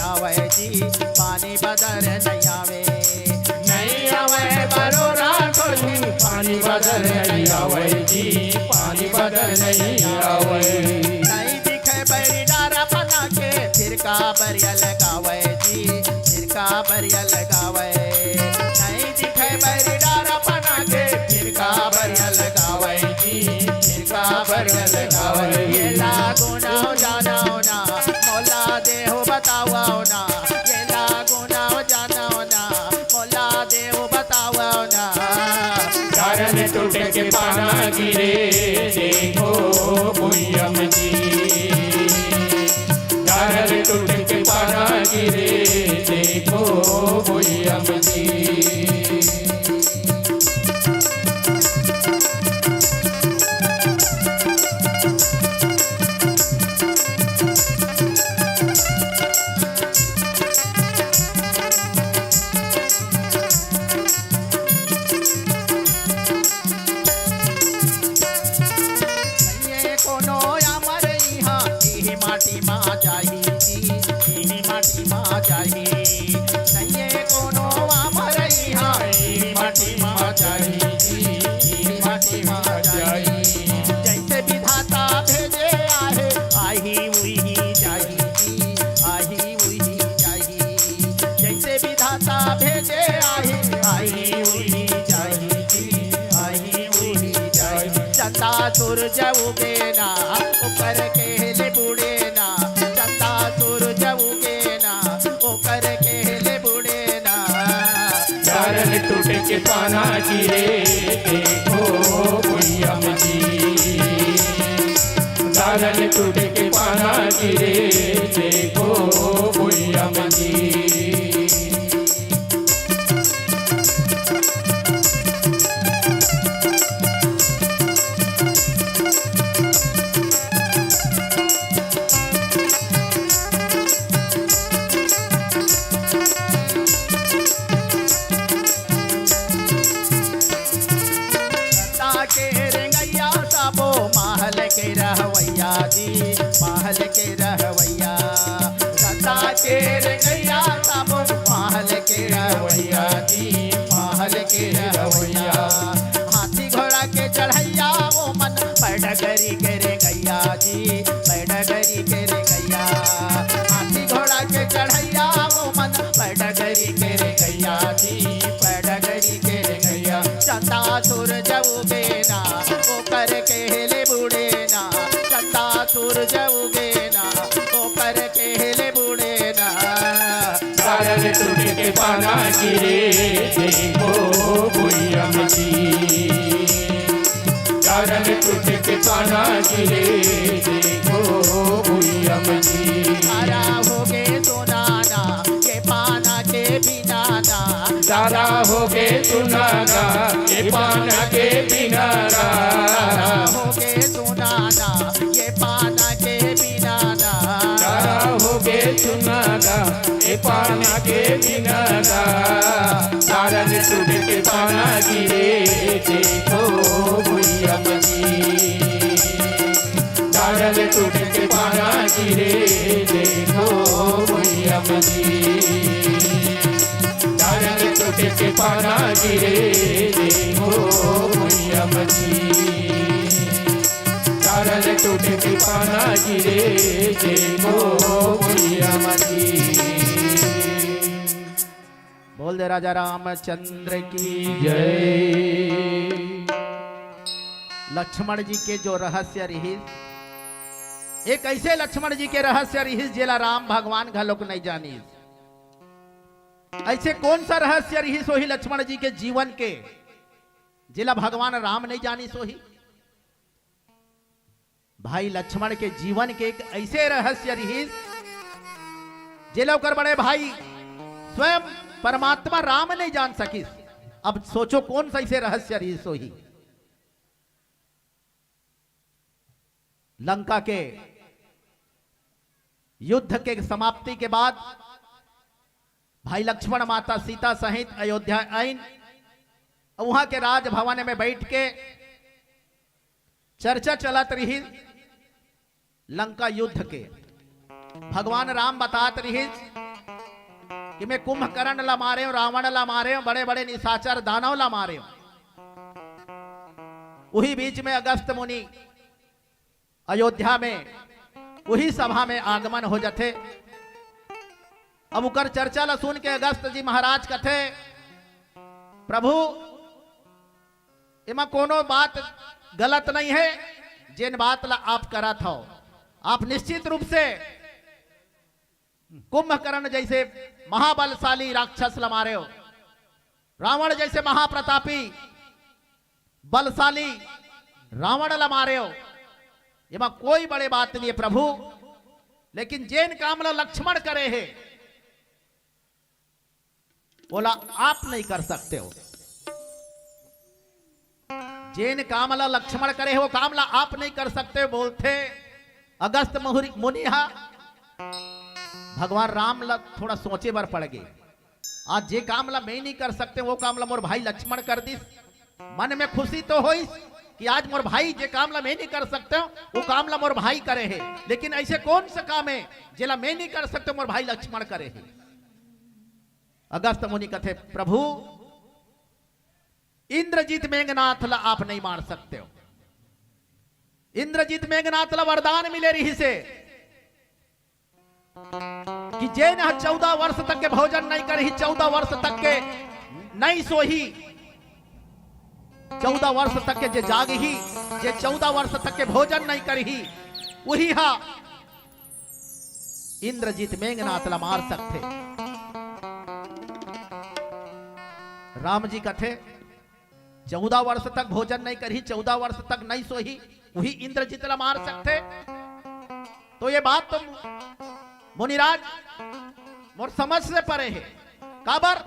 आवय जी, पानी बदर नइ आवय। नइ आवय बरोरा कोती, पानी बदर नइ आवय जी, पानी बदर नइ आवय। नइ दिखय बैरी डारा पना के, फिर काबर अलगावय जी, फिर काबर अलगावय। नइ दिखय बैरी डारा पना के, फिर काबर अलगावय जी, फिर काबर अलगावय। ये लागो ना जानो ना, मोला देहू बतावव ना, ये लागो ना जानो ना, मोला देहू बतावव ना। डारा ले टूट के पाना गिरे, देखो भुइयाँ म जी। डारा ले टूट के पाना गिरे, देखो भुइयाँ म जी। नइये कोनो अमर इहाँ, इही माटी मा जाही जी, इही माटी मा जाही। नइये कोनो अमर इहाँ, इही माटी मा जाही जी, इही माटी मा जाही। जइसे विधाता भेजे आहे, आही उही जाही जी, आही उही जाही। जइसे विधाता भेजे आही, आही उही जाही जी, आही उही जाही। चंदा सूरज उगे ना, ओकर केहे ले बूड़े ना। चंदा सूरज उगे ना, ओकर केहे ले बूड़े ना। डारा ले टूट के पाना गिरे, देखो भुइयाँ म जी। डारा ले टूट के पाना गिरे, देखो भुइयाँ म जी। रद्दा के रेंगइया सबो महल के रहवइया जी, महल के रहवइया। रद्दा के रेंगइया सबो महल के रहवइया जी, महल के रहवइया। हाथी घोड़ा के चढ़इया वो मन, पैडगरी के रेंगइया जी, पैडगरी के रेंगइया। हाथी घोड़ा के चढ़इया वो मन, पैडगरी के रेंगइया जी, पैडगरी के रेंगइया। चंदा सूरज उगे ना, ओकर केहे ले बूड़े ना। चंदा सूरज उगे ना, ओकर केहे ले बूड़े ना। डारा ले टूट के पाना गिरे, देखो भुइयाँ म जी। डारा ले टूट के पाना गिरे, देखो भुइयाँ म जी। हरा होगे सोना ना, ये पाना के बिना ना। डारा होगे सोना ना, ये पाना के बिना ना। हरा होगे सोना ना, ये पाना के बिना ना। डारा होगे सोना ना, ये पाना के बिना ना। डारा ले टूट के पाना गिरे, देखो भुइयाँ म जी। डारा ले टूट के पाना गिरे, देखो भुइयाँ म जी। डारा ले टूट के पाना गिरे, देखो भुइयाँ म जी। डारा ले टूट के पाना गिरे, देखो भुइयाँ म जी। बोल दे राजा रामचंद्र की जय। लक्ष्मण जी के जो रहस्य रिहिस, एक अइसे लक्ष्मण जी के रहस्य रिहिस, जेला राम भगवान घलोक नइ जानिस। अइसे कोन सा रहस्य रिहिस होही लक्ष्मण जी के जीवन के, जेला भगवान राम नइ जानिस होही? भाई लक्ष्मण के जीवन के एक अइसे रहस्य रिहिस, जेला ओकर बड़े भाई स्वयं परमात्मा राम नइ जान सकिस। अब सोचो कोन सा अइसे रहस्य रिहिस होही। लंका के युद्ध के समाप्ति के बाद भाई लक्ष्मण माता सीता सहित अयोध्या आइन। उहाँ के राजभवन में बइठ के चर्चा चलत रिहिस लंका युद्ध के। भगवान राम बतात रिहिस कि मैं कुंभकर्ण ला मारेंव, रावण ला मारेंव, बड़े बड़े निशाचर दानव ला मारेंव। उही बीच में अगस्त मुनि अयोध्या में उही सभा में आगमन हो जथे। अब उकर चर्चा ला सुन के अगस्त जी महाराज कथे, प्रभु, एमा कोनो बात गलत नहीं है, जेन बात ला आप करत हव, आप निश्चित रूप से कुंभकर्ण जैसे महाबलशाली राक्षस ला मारेव, रावण जैसे महाप्रतापी बलशाली रावण ला मारेव, एमा कोई बड़े बात नहीं है प्रभु, लेकिन जेन काम ला लक्ष्मण करे हे, ओला आप नहीं कर सकते हो। जेन काम ला लक्ष्मण करे हे, वो काम ला आप नहीं कर सकते हो, बोलथे अगस्त मुहुरि-, मुनि हा भगवान राम ला थोड़ा सोचे बर पड़ गे। आज जे काम ला मैं नहीं कर सकते, वो काम ला मोर भाई लक्ष्मण कर दिस। मन में खुशी तो होइस कि आज मोर भाई जे काम ला मैं नहीं कर सकते, वो काम ला मोर भाई करे हे, लेकिन ऐसे कौन सा काम है जेला मैं नहीं कर सकते, मोर भाई लक्ष्मण करे हे। अगस्त मुनि कथे, प्रभु, इंद्रजीत मेघनाथ ला आप नहीं मार सकते हो। इंद्रजीत मेघनाथ ला वरदान मिले रिहिसे कि जेन ह चौदह वर्ष तक के भोजन नहीं करही, चौदह वर्ष तक के नहीं सोही, चौदह वर्ष तक के जे जागही, जे चौदह वर्ष तक के भोजन नहीं करही, उही हा इंद्रजीत मेघनाथ ला मार सकथे। राम जी कथे, चौदह वर्ष तक भोजन नहीं करही, चौदह वर्ष तक नहीं सोही, उही इंद्रजीत ला मार सकथे। तो ये बात तो मुनिराज मोर समझ से परे हे। काबर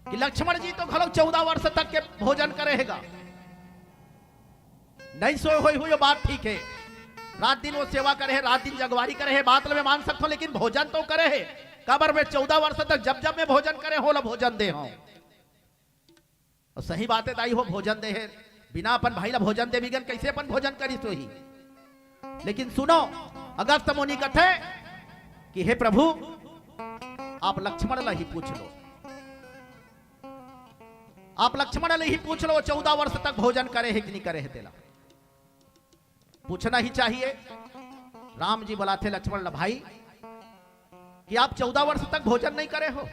कि लक्ष्मण जी तो घलो चौदह वर्ष तक के भोजन करे हे गा, नहीं सोए होही, हुई बात ठीक है, रात दिन वो सेवा करे हे, रात दिन जगवारी करे हे, बात ल मैं मान सकथों, लेकिन भोजन तो करे हे। काबर मैं चौदह वर्ष तक जब जब मैं भोजन करे हों, ओला भोजन दे हों। अउ सही बात हे दाई हो, भोजन दे हे, बिना अपन भाई ला भोजन दे बिगन कैसे अपन भोजन करिस होही? लेकिन सुनो, अगस्त मुनि कथे कि हे प्रभु, आप लक्ष्मण ला ही पूछ लो, आप लक्ष्मण ला ही पूछ लो, चौदह वर्ष तक भोजन करे हे कि नहीं करे हे तेला। पूछना ही चाहिए। राम जी बुलाथे लक्ष्मण ला, भाई, कि आप चौदह वर्ष तक भोजन नहीं करे हो,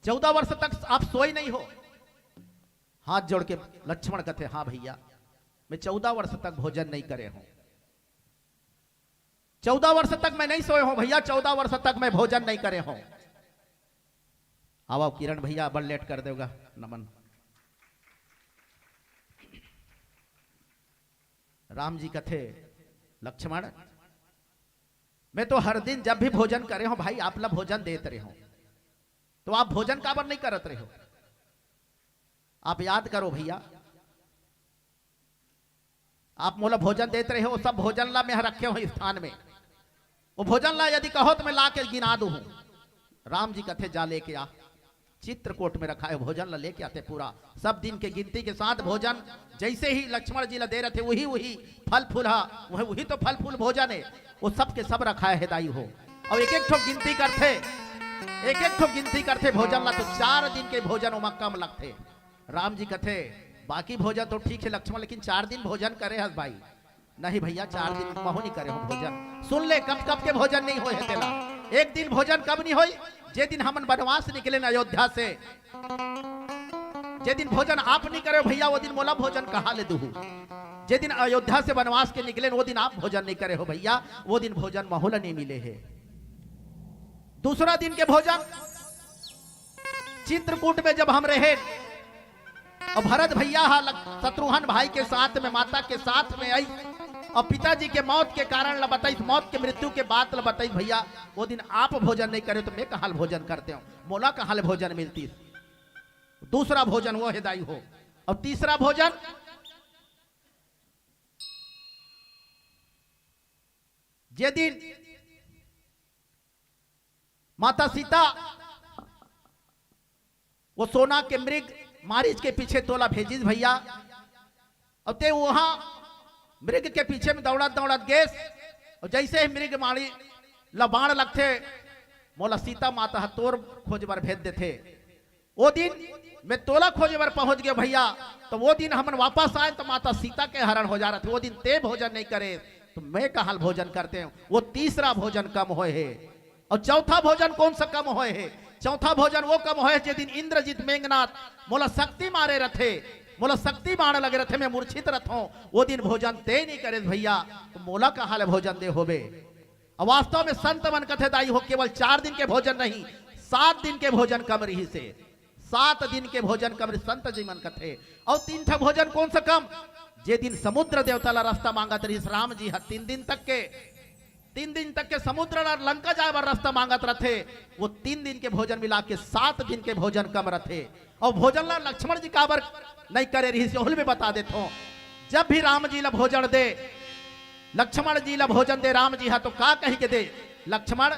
चौदह वर्ष तक आप सोए नहीं हो। हाथ जोड़ के लक्ष्मण कथे, हाँ भैया, मैं चौदह वर्ष तक भोजन नहीं करे हों, चौदह वर्ष तक मैं नहीं सोए हों भैया, चौदह वर्ष तक मैं भोजन नहीं करे हों। आवा किरण भैया, बड़ लेट कर देवगा, नमन। राम जी कथे, लक्ष्मण, मैं तो हर दिन जब भी भोजन करे हों भाई, आप ला भोजन देत रहे हों, तो आप भोजन काबर नहीं करत रहे हो? आप याद करो भैया, आप मोला भोजन देत रहे हो, सब भोजन ला मैं रखे हों स्थान में। वो भोजन ला यदि कहो तो मैं ला के गिना दूँ। राम जी कथे, जा लेके आ, चित्रकूट में रखा है, भोजन ला लेके आते पूरा। सब दिन के गिनती के साथ भोजन जैसे ही लक्ष्मण जी ला दे रहे थे, वही वही फल फूल हा, वही वही तो फल फूल भोजन है, वो सब के सब रखा है दाई हो। अउ एक एक ठो गिनती करथे, एक एक ठो गिनती करथे भोजन ला, तो चार दिन के भोजन ओमा कम लगथे। राम जी कथे, बाकी भोजन तो ठीक है लक्ष्मण, लेकिन चार दिन भोजन करे हस भाई? नहीं भैया, चार दिन महू नहीं करे हों भोजन। सुन ले, कब कब के भोजन नहीं होए हे तेला। एक दिन भोजन कब नहीं होई? जे दिन हमन बनवास निकलेन अयोध्या से, जे दिन भोजन आप नहीं करे भैया, वो दिन मोला भोजन कहाँ ले दूहू? जे दिन अयोध्या से बनवास के निकलेन, वो दिन आप भोजन नहीं करे हो भैया, वो दिन भोजन महू ला नहीं मिले हे। दूसरा दिन के भोजन, चित्रकूट में जब हम रहे, अउ भरत भैया हा लग-, शत्रुघ्न भाई के साथ में, माता के साथ में आई, अउ पिताजी के मौत के कारण ला बताइस, मौत के, मृत्यु के बात ला बताइस, भैया, वो दिन आप भोजन नहीं करे तो मैं कहाँ ले भोजन करते हों, मोला कहाँ ले भोजन मिलतिस? दूसरा भोजन वो हे दाई हो। अउ तीसरा भोजन, जे दिन माता सीता वो सोना के मृग मारीच के पीछे तोला भेजिस भैया, अउ ते वहां मृग के पीछे में दौड़त दौड़त गेस, अउ जइसे ही मृगमाणी ल बाण लगथे, मोला सीता माता ह तोर खोज बर भेज देथे। ओ दिन मैं तोला खोजे बर पहुंच गेंव भइया, त ओ दिन हमन वापस आएन त माता सीता के हरण हो जा रथे। ओ दिन तें भोजन नइ करेस त मैं कहाँ ल भोजन करतेंव? ओ तीसरा भोजन कम होय हे। अउ चौथा भोजन कोन सा कम होय हे? चौथा भोजन ओ कम होय हे, जे दिन इंद्रजीत मेघनाथ मोला शक्ति मारे रथे, मोला शक्ति बाण लगे रथे, मैं मूर्छित रथों, ओ दिन भोजन तें नइ करेस भइया, त मोला कहाँ ले भोजन दे होबे? अउ वास्तव में संत मन कथे दाई हो, केवल चार दिन के भोजन नहीं, सात दिन के भोजन कम रहिस हे। सात दिन के भोजन कम रहिस, संत जी मन कथे। अउ तीन ठा भोजन कोन सा कम? जे दिन समुद्र देवता ला रस्ता मांगत रहिस राम जी ह तीन दिन तक के, तीन दिन तक के समुद्र ला लंका जाए बर रस्ता मांगत रथे, ओ तीन दिन के भोजन मिला के सात दिन के भोजन कम रथे। अउ भोजन ला लक्ष्मण जी काबर नइ करे रहिस, ओहू ल मैं बता देथों। जब भी राम जी ला भोजन दे, लक्ष्मण जी ला भोजन दे राम जी ह, त का कहि के दे? लक्ष्मण,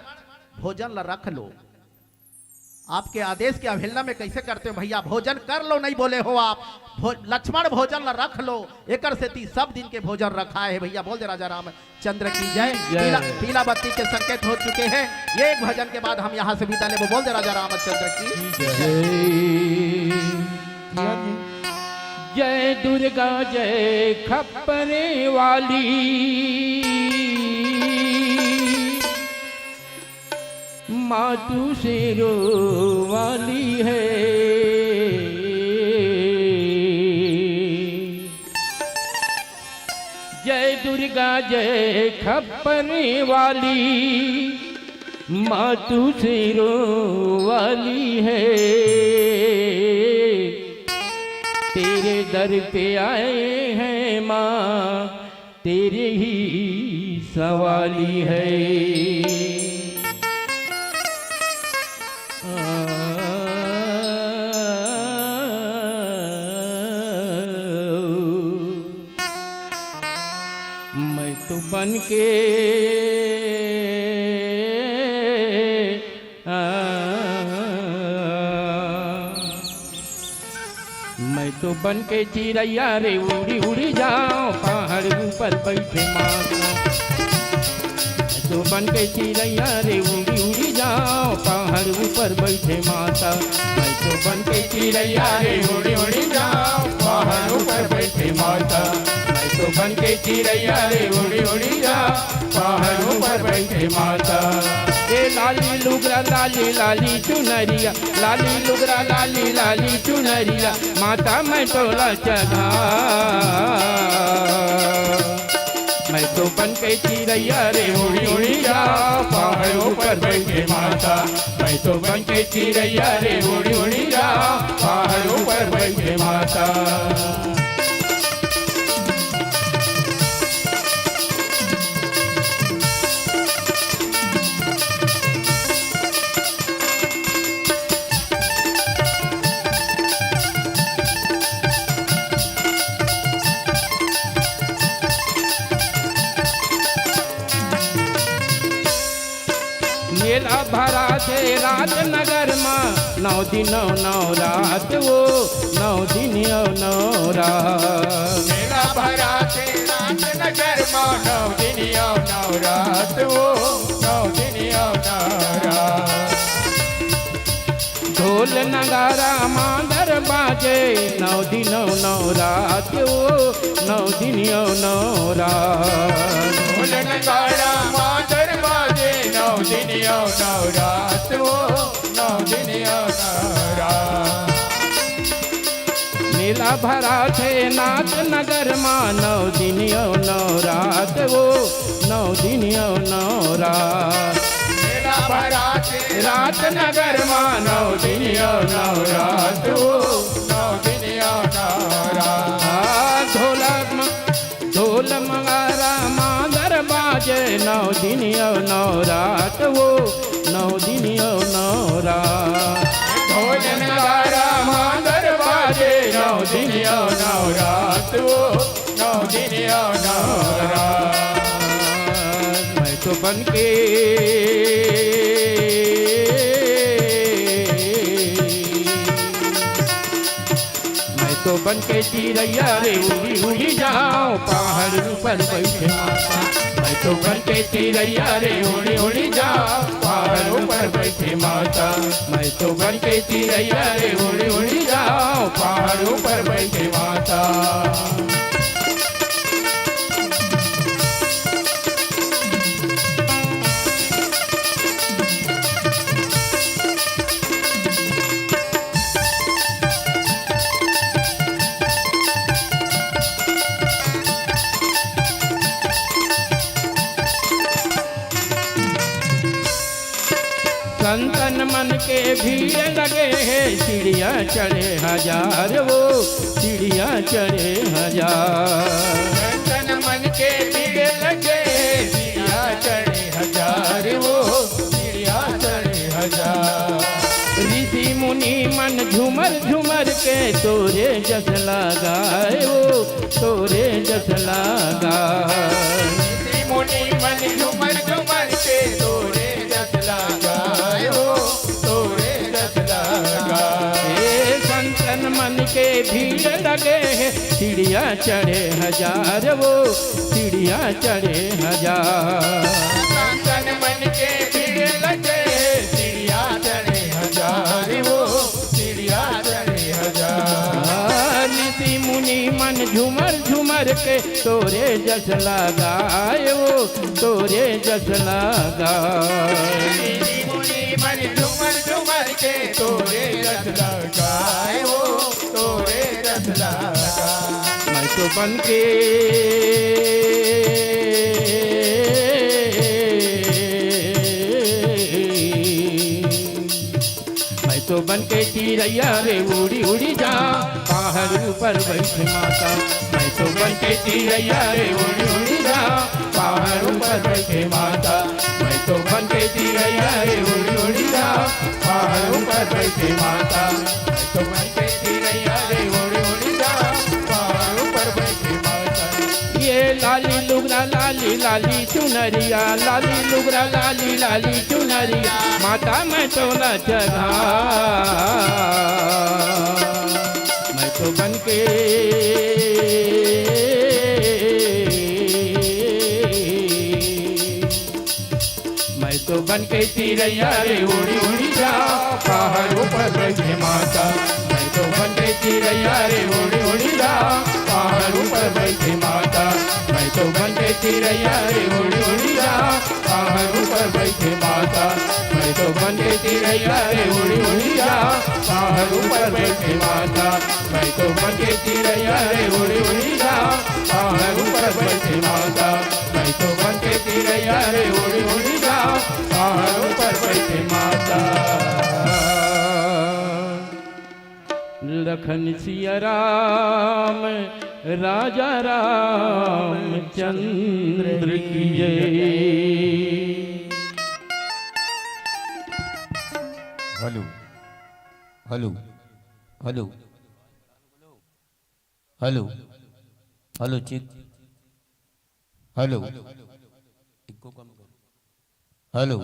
भोजन ला रख लो। आपके आदेश के अवहेलना मैं कइसे करतेंव भइया? भोजन कर लो, नइ बोले हो आप। भो-, लक्ष्मण, भोजन ला रख लो। एकर सेती सब दिन के भोजन रखाय हे भइया। बोल दे राजा रामचंद्र की जय। जय। पीला, पीला बत्ती के संकेत हो चुके हे। ये एक भजन के बाद हम यहाँ से विदा लेबो। बोल दे राजा रामचंद्र की जय। जय दुर्गा जय खप्पर वाली, माँ तू शेरों वाली है। जय दुर्गा जय खप्पर वाली, माँ तू शेरों वाली है। तेरे दर पे आए हैं माँ, तेरे ही सवाली है। मैं तो बन के, आ, मैं तो बन के चिरैया रे, उड़ी उड़ी जाओ पहाड़ ऊपर बैठे माता। मैं तो बन के चिरैया रे, उड़ी उड़ी जाओ पहाड़ ऊपर बैठे माता। मैं तो बन के चिरैया रे, उड़ी उड़ी जाओ पहाड़ ऊपर बैठे माता। मैं तो बन के चिरैया रे, उड़ी उड़ी जाओ पहाड़ ऊपर बैठे माता। ए लाली लुगरा, लाली लाली चुनरिया, लाली लुगरा, लाली लाली चुनरिया, माता मैं तोला चढ़ा। मैं तो बन के चिरैया रे, उड़ी उड़ी जा पहाड़ ऊपर बैठे माता। मैं तो बन के चिरैया रे, उड़ी उड़ी जा पहाड़ ऊपर बैठे माता। मेला भराथे रात नगर मा, नौ दिन अउ नौ रात वो, नौ दिन अउ नौ रात। मेला भराथे रात नगर मा, नौ दिन अउ नौ रात वो, नौ दिन अउ नौ रात। ढोल नगारा मांदर बाजे, नौ दिन अउ नौ रात वो, नौ दिन अउ नौ रात। ढोल नगारा मांदर बाजे, नौ दिन अउ नौ रात वो, नौ दिन अउ नौ रात। मेला भराथे नाथ नगर मा, नौ दिन अउ नौ रात वो, नौ दिन अउ नौ रात। मेला भराथे रात नगर मा, नौ दिन अउ नौ रात वो, नौ दिन अउ नौ रात। आ, ढोलक म-, ढोल मंगारा मांदर बाजे, नौ दिन अउ नौ रात वो, नौ दिन अउ नौ रात। ढोल नगारा मांदर बाजे, नौ दिन अउ नौ रात वो, नौ दिन अउ नौ रात। मैं तो बन के, मैं तो बन के चिरैया रे, उड़ी उड़ी जाओ पहाड़ ऊपर बैठे माता। मैं तो बन के चिरैया रे उड़ी उड़ी जाओ पहाड़ ऊपर बैठे माता। मैं तो बन के चिरैया रे उड़ी उड़ी जाओ पहाड़ ऊपर बैठे माता। संतन मन के भीड़ लगे हे, सीढ़िया चढ़े हजार वो, सीढ़िया चढ़े हजार। संतन मन के भीड़ लगे हे, सीढ़िया चढ़े हजार वो, सीढ़िया चढ़े हजार। ऋषि मुनि मन झूमर झूमर के तोरे जस लगाए वो, तोरे जस लागा। ऋषि मुनि मन झूमर झूमर के तोरे जस लागा हो, तोरे जस लागा। हे संतन मन के भीड़ लगे हे, सीढ़िया चढ़े हजार वो, सीढ़िया चढ़े हजार। संतन मन के भीड़ लगे हे, सीढ़िया चढ़े हजार वो, सीढ़िया चढ़े हजार। ऋषि मुनि मन झूमर झूमर के तोरे जस लगाए वो, तोरे जस लगाए। ऋषि मुनि मन झूमर झूमर के तोरे जस लगाए वो, तोरे जस लगाए। मैं तो बन के मैं तो बन के चिरैया रे उड़ी उड़ी जा पहाड़ ऊपर बैठे माता। मैं तो बन के चिरैया रे उड़ी उड़ी जा पहाड़ ऊपर बैठे माता। मैं तो बन के चिरैया रे उड़ी उड़ी जा पहाड़ ऊपर बैठे माता। मैं तो बन के चिरैया रे उड़ी उड़ी जा पहाड़ ऊपर बैठे माता। ये लाली लुगरा लाली लाली चुनरिया, लाली लुगरा लाली लाली चुनरिया, माता मैं तो ना चढ़ा। मैं तो बन के मैं तो बन के चिरैया रे उड़ी उड़ी जा पहाड़ ऊपर बैठे माता। मैं तो बन के चिरैया रे उड़ी उड़ी जा पहाड़ ऊपर बैठे माता। मैं तो बन के चिरैया रे उड़ी उड़ी जा पहाड़ ऊपर बैठे माता। मैं तो बन के चिरैया रे उड़ी उड़ी जा पहाड़ ऊपर बैठे माता। मैं तो बन के चिरैया रे उड़ी उड़ी जा पहाड़ ऊपर बैठे माता। मैं तो बन के चिरैया रे उड़ी उड़ी जा पहाड़ ऊपर बैठे माता। लखन सिया राम राजा रामचंद्र की जय। Hello, hello, hello, hello, hello, check, hello, echo कम करो, हेलो।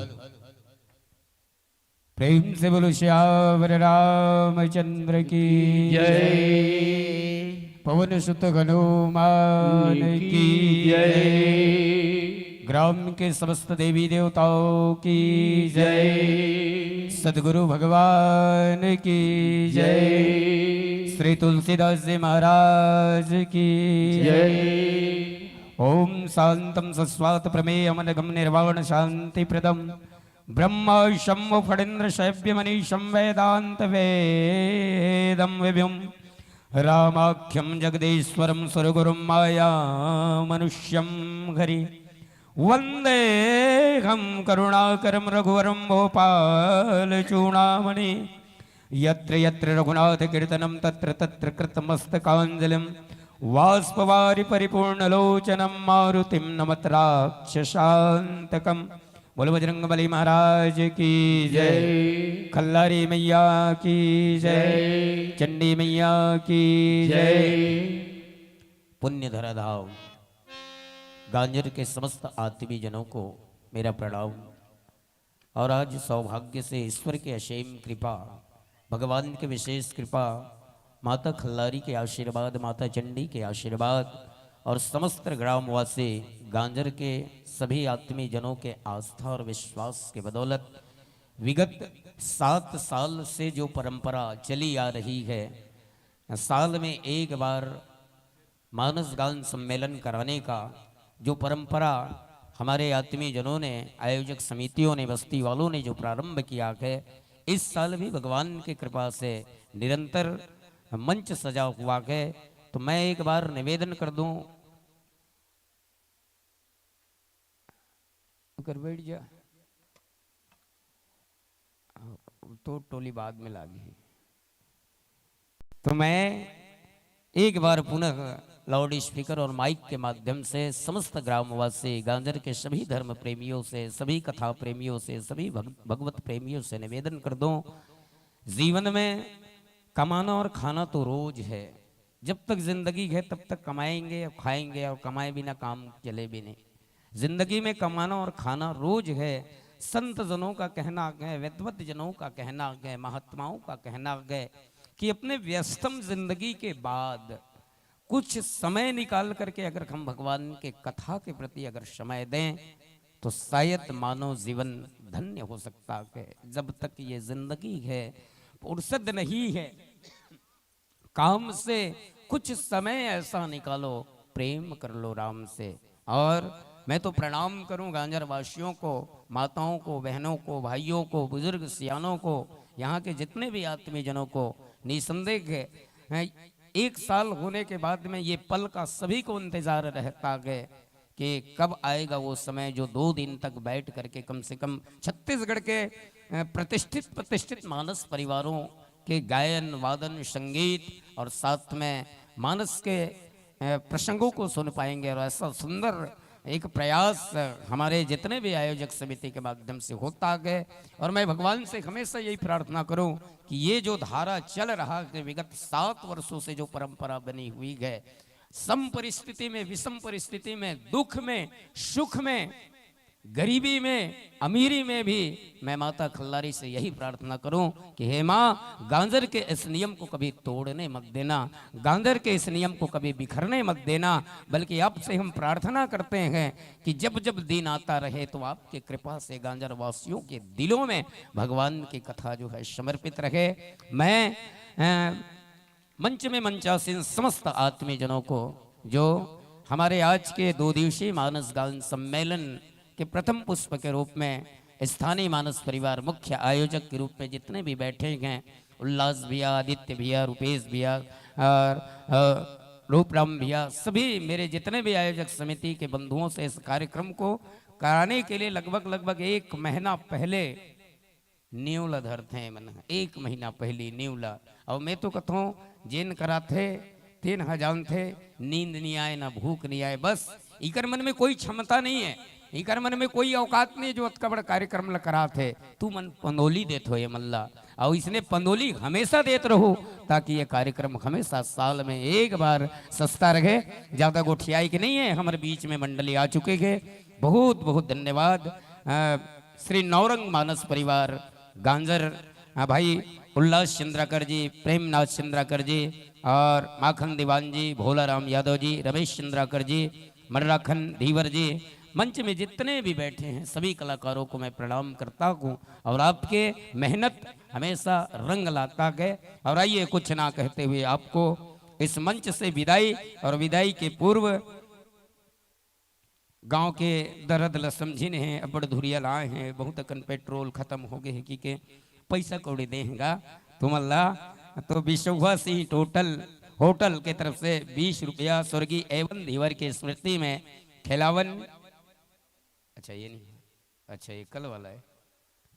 प्रेम से बोलो सियावर रामचंद्र की जय। पवन सुत हनुमान की जय। ग्राम के समस्त देवी देवताओं की जय। सदगुरु भगवान की जय। श्री तुलसीदास जी महाराज की जय। ओम शांतम सस्वात प्रमेयम अनघम निर्वाण शांति प्रदम ब्रह्म शंभु फणींद्र शैव्य मनीषम वेदांत वेदम विभुम रामाख्यम जगदीश्वरम सुरगुरुम माया मनुष्यम हरि वंदेहम करुणाकरम रघुवरम भूपाल चूड़ामणि। यत्र यत्र रघुनाथ कीर्तनम तत्र तत्र कृतमस्तकांजलिम बाष्पवारि परिपूर्ण लोचनम मारुतिम नमत राक्षसांतकम। बोलो बजरंग बली महाराज की जय। खल्लारी मैया की जय। चंडी मैया की जय। पुण्य धरा धाम गांजर के समस्त आत्मीय जनों को मेरा प्रणाम। और आज सौभाग्य से ईश्वर की असीम कृपा, भगवान की विशेष कृपा, माता खल्लारी के आशीर्वाद, माता चंडी के आशीर्वाद और समस्त ग्रामवासी गांजर के सभी आत्मीय जनों के आस्था और विश्वास के बदौलत विगत सात साल से जो परंपरा चली आ रही है, साल में एक बार मानस गान सम्मेलन कराने का जो परंपरा हमारे आत्मीय जनों ने, आयोजक समितियों ने, बस्ती वालों ने जो प्रारंभ किया है, इस साल भी भगवान की कृपा से निरंतर मंच सजा हुआ है। तो मैं एक बार निवेदन कर दूं, कर बैठ जा, तो टोली बाद में लागी। तो मैं एक बार पुनः लाउड स्पीकर और माइक के माध्यम से समस्त ग्रामवासी गांजर के सभी धर्म प्रेमियों से, सभी कथा प्रेमियों से, सभी भग-, भगवत प्रेमियों से निवेदन कर दूं, जीवन में कमाना और खाना तो रोज है। जब तक जिंदगी है तब तक कमाएंगे और खाएंगे, और कमाए बिना काम चले भी नहीं। जिंदगी में कमाना और खाना रोज है। संत जनों का कहना है, विद्वत जनों का कहना है, महात्माओं का कहना है कि अपने व्यस्तम जिंदगी के बाद कुछ समय निकाल करके अगर हम भगवान के कथा के प्रति अगर समय दें, तो शायद मानव जीवन धन्य हो सकता है। जब तक ये जिंदगी है, फुर्सत नहीं है, काम से कुछ समय ऐसा निकालो, प्रेम कर लो राम से। और मैं तो प्रणाम करूं गांजर वासियों को, माताओं को, बहनों को, भाइयों को, बुजुर्ग सियानों को, यहाँ के जितने भी आत्मीय जनों को। निसंदेह है, एक साल होने के बाद में ये पल का सभी को इंतजार रहता है कि कब आएगा वो समय जो दो दिन तक बैठ करके कम से कम छत्तीसगढ़ के, अ, प्रतिष्ठित, प्रतिष्ठित मानस परिवारों के गायन, वादन, संगीत और साथ में मानस के, अ, प्रसंगों को सुन पाएंगे। और ऐसा सुंदर एक प्रयास, अ, हमारे जितने भी आयोजक समिति के माध्यम से होता है। और मैं भगवान से हमेशा यही प्रार्थना करूं कि ये जो धारा चल रहा है, विगत सात वर्षों से जो परंपरा बनी हुई है, सम परिस्थिति में, विषम परिस्थिति में, दुख में, सुख में, गरीबी में, अमीरी में भी मैं माता खल्लारी से यही प्रार्थना करूं कि हे माँ, गांजर के इस नियम को कभी तोड़ने मत देना, गांजर के इस नियम को कभी बिखरने मत देना। बल्कि आपसे हम प्रार्थना करते हैं कि जब जब दिन आता रहे तो आपकी कृपा से गांजर वासियों के दिलों में भगवान की कथा जो है समर्पित रहे। मैं, अ, मंच में मंचासीन समस्त आत्मीय जनों को, जो हमारे आज के दो दिवसीय मानस गान सम्मेलन के प्रथम पुष्प के रूप में स्थानीय मानस परिवार मुख्य आयोजक के रूप में जितने भी बैठे हैं, उल्लास भैया, आदित्य भैया, रुपेश भैया और, अ, रूपराम भैया, सभी मेरे जितने भी आयोजक समिति के बंधुओं से इस कार्यक्रम को कराने के लिए लगभग, लगभग एक महीना पहले नींव ला धरथे मन ह, एक महीना पहली नींव ला। अउ मैं तो कथों, जेन कराथे, तेन ह जानथे, नींद नी आए, ना भूख नी आए। बस, इकर मन में कोई क्षमता नहीं है, इकर मन में कोई औकात नहीं है, जो अतका बड़ा कार्यक्रम ला कराथे। तू मन पंदोली देथो ये मन ला, अउ इसने पंदोली हमेशा देत रहो, ताकि ये कार्यक्रम हमेशा साल में एक बार सस्ता रहे। ज्यादा गोठियाई के नहीं है, हमारे बीच में मंडली आ चुके हैं। बहुत, बहुत धन्यवाद। अ, श्री नौरंग मानस परिवार गांजर, अ, भाई उल्लास चंद्राकर जी, प्रेमनाथ चंद्राकर जी और माखन दीवान जी, भोला राम यादव जी, रमेश चंद्राकर जी, मनराखन धीवर जी, मंच में जितने भी बैठे हैं, सभी कलाकारों को मैं प्रणाम करता हूँ और आपके मेहनत हमेशा रंग लाता है। और आइए, कुछ ना कहते हुए आपको इस मंच से विदाई, और विदाई के पूर्व गांव के दर्द ल समझिन हे, अब्बड़ धुरिया लाए हे, बहुत अकन पेट्रोल खत्म हो गए हे, कि के पैसा कौड़ी देहंगा तुमन ला। तो बिशौहा सिंह टोटल होटल के तरफ से बीस रुपया स्वर्गीय एवन धीवर की स्मृति में खिलावन। अच्छा, ये नहीं, अच्छा, ये कल वाला है।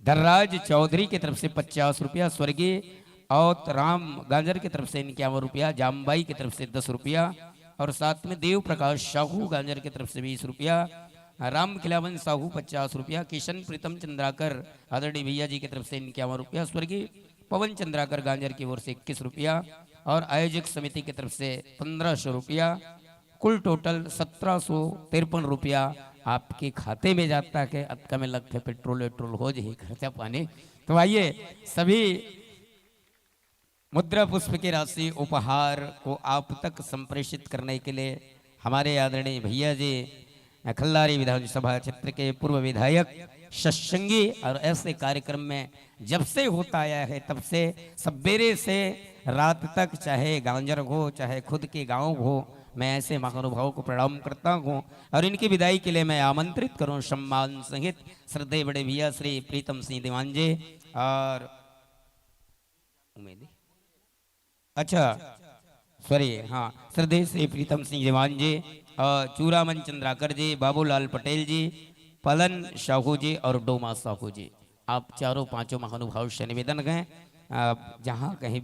धर्राज चौधरी की तरफ से पचास रुपया, स्वर्गीय औत राम गांजर की तरफ से इक्यावन रुपया, जामबाई की तरफ से दस रुपया और साथ में देव प्रकाश साहू गांजर की तरफ से बीस रुपया, राम खिलावन साहू पचास रुपया, किशन प्रीतम चंद्राकर आदरणीय भैया जी की तरफ से इक्यावन रुपया, स्वर्गीय पवन चंद्राकर गांजर की ओर से इक्कीस रुपया और आयोजक समिति की तरफ से पन्द्रह सौ रुपया, कुल टोटल सत्रह सौ तिरपन रुपया आपके खाते में जाता है। अतका में लगथे पेट्रोल वेट्रोल हो जाही खर्चा पानी। तो आइए, सभी मुद्रा पुष्प की राशि उपहार को आप तक संप्रेषित करने के लिए हमारे आदरणीय भैया जी, खल्लारी विधानसभा क्षेत्र के पूर्व विधायक, सत्संगी, और ऐसे कार्यक्रम में जब से होता आया है, तब से सवेरे से रात तक, चाहे गांजर हो, चाहे खुद के गांव हो, मैं ऐसे महानुभाव को प्रणाम करता हूँ। और इनकी विदाई के लिए मैं आमंत्रित करूँ सम्मान सहित श्रद्धेय बड़े भैया श्री प्रीतम सिंह दीवान जी और उमेदी, अच्छा, सॉरी, हाँ, श्रद्धेय श्री प्रीतम सिंह दीवान जी और चूरामन चंद्राकर जी, बाबूलाल पटेल जी, पलन साहू जी और डोमा साहू जी, आप चारों पांचों महानुभाव से निवेदन है, आप जहाँ कहीं